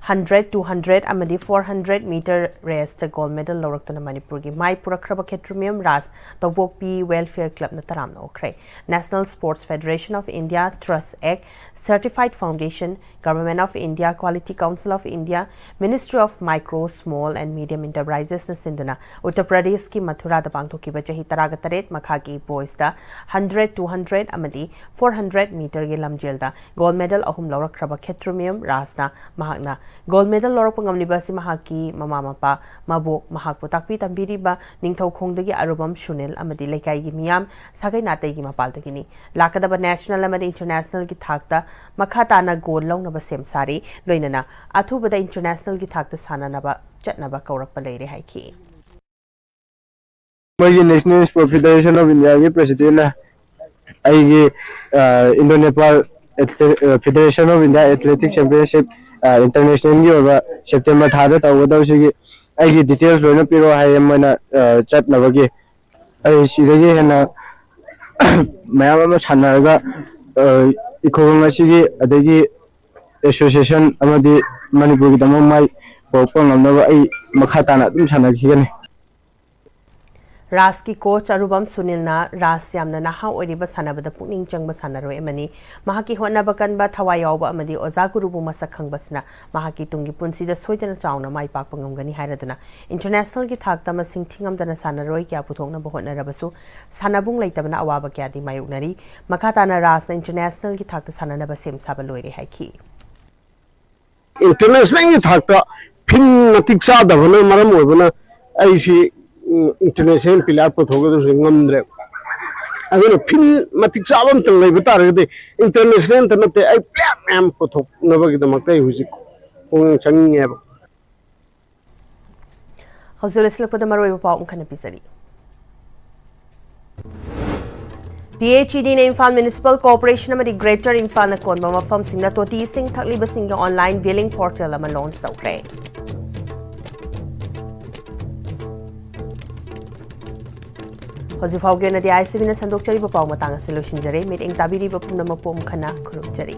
ꯍꯟꯗ꯭ꯔꯦꯠ, ꯇꯨ ꯍꯟꯗ꯭ꯔꯦꯠ ꯑꯃꯗꯤ ꯐꯣꯔ ꯍꯟꯗ꯭ꯔꯦꯠ ꯃꯤꯇꯔ ꯔꯦꯁꯇ ꯒꯣꯜ ꯃꯦꯗꯜ ꯂꯧꯔꯛꯇꯨꯅ ꯃꯅꯤꯄꯨꯔꯒꯤ ꯃꯥꯏ ꯄꯨꯔꯛꯈ꯭ꯔꯕ ꯈꯦꯇ꯭ꯔꯤꯃꯌꯨꯝ ꯔꯥꯖ ꯇꯧꯕꯣꯛꯄꯤ ꯋꯦꯜꯐꯤꯌꯔ ꯀ꯭ꯂꯕꯅ ꯇꯔꯥꯝꯅ ꯑꯣꯛꯈ꯭ꯔꯦ꯫ National Sports Federation of India Trust Act, Certified Foundation, Government of India, Quality Council of India, Ministry of Micro, Small and Medium Enterprises ꯅ ꯁꯤꯟꯗꯨꯅ ꯎꯠꯇꯔ ꯄ꯭ꯔꯗꯦꯁꯀꯤ ꯃꯊꯨꯔꯥꯗ ꯄꯥꯡꯊꯣꯛꯈꯤꯕ ꯆꯍꯤ ꯇꯔꯥꯒ ꯇꯔꯦꯠ ꯃꯈꯥꯒꯤ ꯕꯣꯏꯁꯇ ꯍꯟꯗ꯭ꯔꯦꯠ, ꯇꯨ ꯍꯟꯗ꯭ꯔꯦꯠ ꯑꯃꯗꯤ ꯐꯣꯔ ꯍꯟꯗ꯭ꯔꯦꯠ ꯃꯤꯇꯔꯒꯤ ꯂꯝꯖꯦꯜꯗ ꯒꯣꯜ ꯃꯦꯗꯜ ꯑꯍꯨꯝ ꯂꯧꯔꯛꯈ꯭ꯔꯕ ꯈꯦꯇ꯭ꯔꯤꯃꯌꯨꯝ ꯔꯥꯖꯅ ꯃꯍꯥꯛꯅ ꯒꯣꯜ ꯃꯦꯗꯜ ꯂꯧꯔꯛꯄ ꯉꯝꯂꯤꯕ ꯑꯁꯤ ꯃꯍꯥꯛꯀꯤ ꯃꯃꯥ ꯃꯄꯥ, ꯃꯕꯣꯛ, ꯃꯍꯥꯛꯄꯨ ꯇꯥꯛꯄꯤ ꯇꯝꯕꯤꯔꯤꯕ ꯅꯤꯡꯊꯧꯈꯣꯡꯗꯒꯤ ꯑꯔꯨꯕꯝ ꯁꯨꯅꯤꯜ ꯑꯃꯗꯤ ꯂꯩꯀꯥꯏꯒꯤ ꯃꯤꯌꯥꯝ ꯁꯥꯒꯩ ꯅꯥꯇꯩꯒꯤ ꯃꯄꯥꯜꯗꯒꯤꯅꯤ꯫ ꯂꯥꯛꯀꯗꯕ ꯅꯦꯁꯅꯦꯜ ꯑꯃꯗꯤ ꯏꯟꯇꯔꯅꯦꯁꯅꯦꯜꯒꯤ ꯊꯥꯛꯇ ꯃꯈꯥ ꯇꯥꯅ ꯒꯣꯜ ꯂꯧꯅꯕ ꯁꯦꯝ ꯁꯥꯔꯤ꯫ ꯂꯣꯏꯅꯅ ꯑꯊꯨꯕꯗ ꯏꯟꯇꯔꯅꯦꯁꯅꯦꯜꯒꯤ ꯊꯥꯛꯇ ꯁꯥꯟꯅꯅꯕ ꯆꯠꯅꯕ ꯀꯧꯔꯛꯄ ꯂꯩꯔꯦ ꯍꯥꯏꯈꯤ꯫ ꯃꯣꯏꯒꯤ National Sport Federation of India ꯒꯤ president ꯅ ꯑꯩꯒꯤ Indo Nepal Federation of India Athletic Championship international ꯒꯤ ꯑꯣꯏꯕ ꯁꯦꯞꯇꯦꯝꯕꯔ ꯊꯥꯗ ꯇꯧꯒꯗꯕꯁꯤꯒꯤ ꯑꯩꯒꯤ details ꯂꯣꯏꯅ ꯄꯤꯔꯛꯑꯣ ꯍꯥꯏꯌꯦ ꯃꯣꯏꯅ ꯆꯠꯅꯕꯒꯤ꯫ ꯑꯩ ꯁꯤꯗꯒꯤ ꯍꯦꯟꯅ ꯃꯌꯥꯝ ꯑꯃ ꯁꯥꯟꯅꯔꯒ ꯏꯈꯨꯔꯨꯜ ꯑꯁꯤꯒꯤ ꯑꯗꯒꯤ association ꯑꯃꯗꯤ ꯃꯅꯤꯄꯨꯔꯒꯤꯗꯃꯛ ꯃꯥꯏ ꯄꯨꯔꯛꯄ ꯉꯝꯅꯕ ꯑꯩ ꯃꯈꯥ ꯇꯥꯅ ꯑꯗꯨꯝ ꯁꯥꯟꯅꯈꯤꯒꯅꯤ꯫ ꯔꯥꯖꯀꯤ ꯀꯣꯆ ꯑꯔꯨꯕꯝ ꯁꯨꯅꯤꯜꯅ ꯔꯥꯖ ꯌꯥꯝꯅ ꯅꯍꯥ ꯑꯣꯏꯔꯤꯕ ꯁꯥꯟꯅꯕꯗ ꯄꯨꯛꯅꯤꯡ ꯆꯪꯕ ꯁꯥꯟꯅꯔꯣꯏ ꯑꯃꯅꯤ꯫ ꯃꯍꯥꯛꯀꯤ ꯍꯣꯠꯅꯕ ꯀꯟꯕ, ꯊꯋꯥꯏ ꯌꯥꯎꯕ ꯑꯃꯗꯤ ꯑꯣꯖꯥ ꯒꯨꯔꯨꯕꯨ ꯃꯁꯛ ꯈꯪꯕꯁꯤꯅ ꯃꯍꯥꯛꯀꯤ ꯇꯨꯡꯒꯤ ꯄꯨꯟꯁꯤꯗ ꯁꯣꯏꯗꯅ ꯆꯥꯎꯅ ꯃꯥꯏ ꯄꯥꯛꯄ ꯉꯝꯒꯅꯤ ꯍꯥꯏꯔꯗꯨꯅ ꯏꯟꯇꯔꯅꯦꯁꯅꯦꯜꯒꯤ ꯊꯥꯛꯇ ꯃꯁꯤꯡ ꯊꯤꯉꯝꯗꯅ ꯁꯥꯟꯅꯔꯣꯏ ꯀꯌꯥ ꯄꯨꯊꯣꯛꯅꯕ ꯍꯣꯠꯅꯔꯕꯁꯨ ꯁꯥꯟꯅꯕꯨꯡ ꯂꯩꯇꯕꯅ ꯑꯋꯥꯕ ꯀꯌꯥꯗꯤ ꯃꯥꯌꯣꯛꯅꯔꯤ꯫ ꯃꯈꯥ ꯇꯥꯅ ꯔꯥꯖꯅ ꯏꯟꯇꯔꯅꯦꯁꯅꯦꯜꯒꯤ ꯊꯥꯛꯇ ꯁꯥꯟꯅꯅꯕ ꯁꯦꯝ ꯁꯥꯕ ꯂꯣꯏꯔꯦ ꯍꯥꯏꯈꯤ꯫ ꯏꯟꯇꯔꯅꯦꯁꯅꯦꯜꯒꯤ ꯊꯥꯛꯇ ꯐꯤꯜ ꯃꯇꯤꯛ ꯆꯥꯗꯕꯅ ꯃꯔꯝ ꯑꯣꯏꯕꯅ ꯑꯩꯁꯤ ꯏꯟꯇꯔꯅꯦꯁꯅꯦꯜ ꯄ꯭ꯂꯦꯌꯥꯔ ꯄꯨꯊꯣꯛꯀꯗꯕꯁꯤ ꯉꯝꯗ꯭ꯔꯦ꯫ ꯑꯗꯨꯅ ꯐꯤꯜ ꯃꯇꯤꯛ ꯆꯥꯕ ꯑꯃꯇꯪ ꯂꯩꯕ ꯇꯥꯔꯒꯗꯤ ꯏꯟꯇꯔꯅꯦꯁꯅꯦꯜꯇ ꯅꯠꯇꯦ, ꯑꯩ ꯄ꯭ꯂꯦꯌꯥꯔ ꯃꯌꯥꯝ ꯄꯨꯊꯣꯛꯅꯕꯒꯤꯗꯃꯛꯇ ꯑꯩ ꯍꯧꯖꯤꯛ ꯄꯨꯛꯅꯤꯡ ꯆꯪꯉꯦꯕ꯫ ꯍꯧꯖꯤꯛ ꯂꯣꯏꯁꯤꯜꯂꯛꯄꯗ ꯃꯔꯨꯑꯣꯏꯕ ꯄꯥꯎ ꯑꯃꯈꯛ ꯄꯤꯖꯔꯤ꯫ P H E ꯗꯤꯅ Imphal municipal corporation ꯑꯃꯗꯤ ꯒ꯭ꯔꯦꯇꯔ ꯏꯝꯐꯥꯜꯅ ꯀꯣꯟꯕ ꯃꯐꯝꯁꯤꯡꯗ ꯇꯣꯇꯤ ꯏꯁꯤꯡ ꯊꯛꯂꯤꯕꯁꯤꯡꯒꯤ ꯑꯣꯟꯂꯥꯏꯟ ꯕꯤꯂꯤꯡ ꯄꯣꯔꯇꯦꯜ ꯑꯃ ꯂꯣꯟꯆ ꯇꯧꯈ꯭ꯔꯦ꯫ ꯍꯧꯖꯤꯛ ꯐꯥꯎꯒꯤ ꯑꯣꯏꯅꯗꯤ ꯑꯥꯏ ꯁꯤ ꯕꯤꯅ ꯁꯟꯗꯣꯛꯆꯔꯤꯕ ꯄꯥꯎ ꯃꯇꯥꯡ ꯑꯁꯤ ꯂꯣꯏꯁꯤꯟꯖꯔꯦ꯫ ꯃꯤꯠꯌꯦꯡ ꯇꯥꯕꯤꯔꯤꯕ ꯄꯨꯝꯅꯃꯛꯄꯨ ꯑꯃꯨꯛ ꯍꯟꯅ ꯈꯨꯔꯨꯝꯖꯔꯤ꯫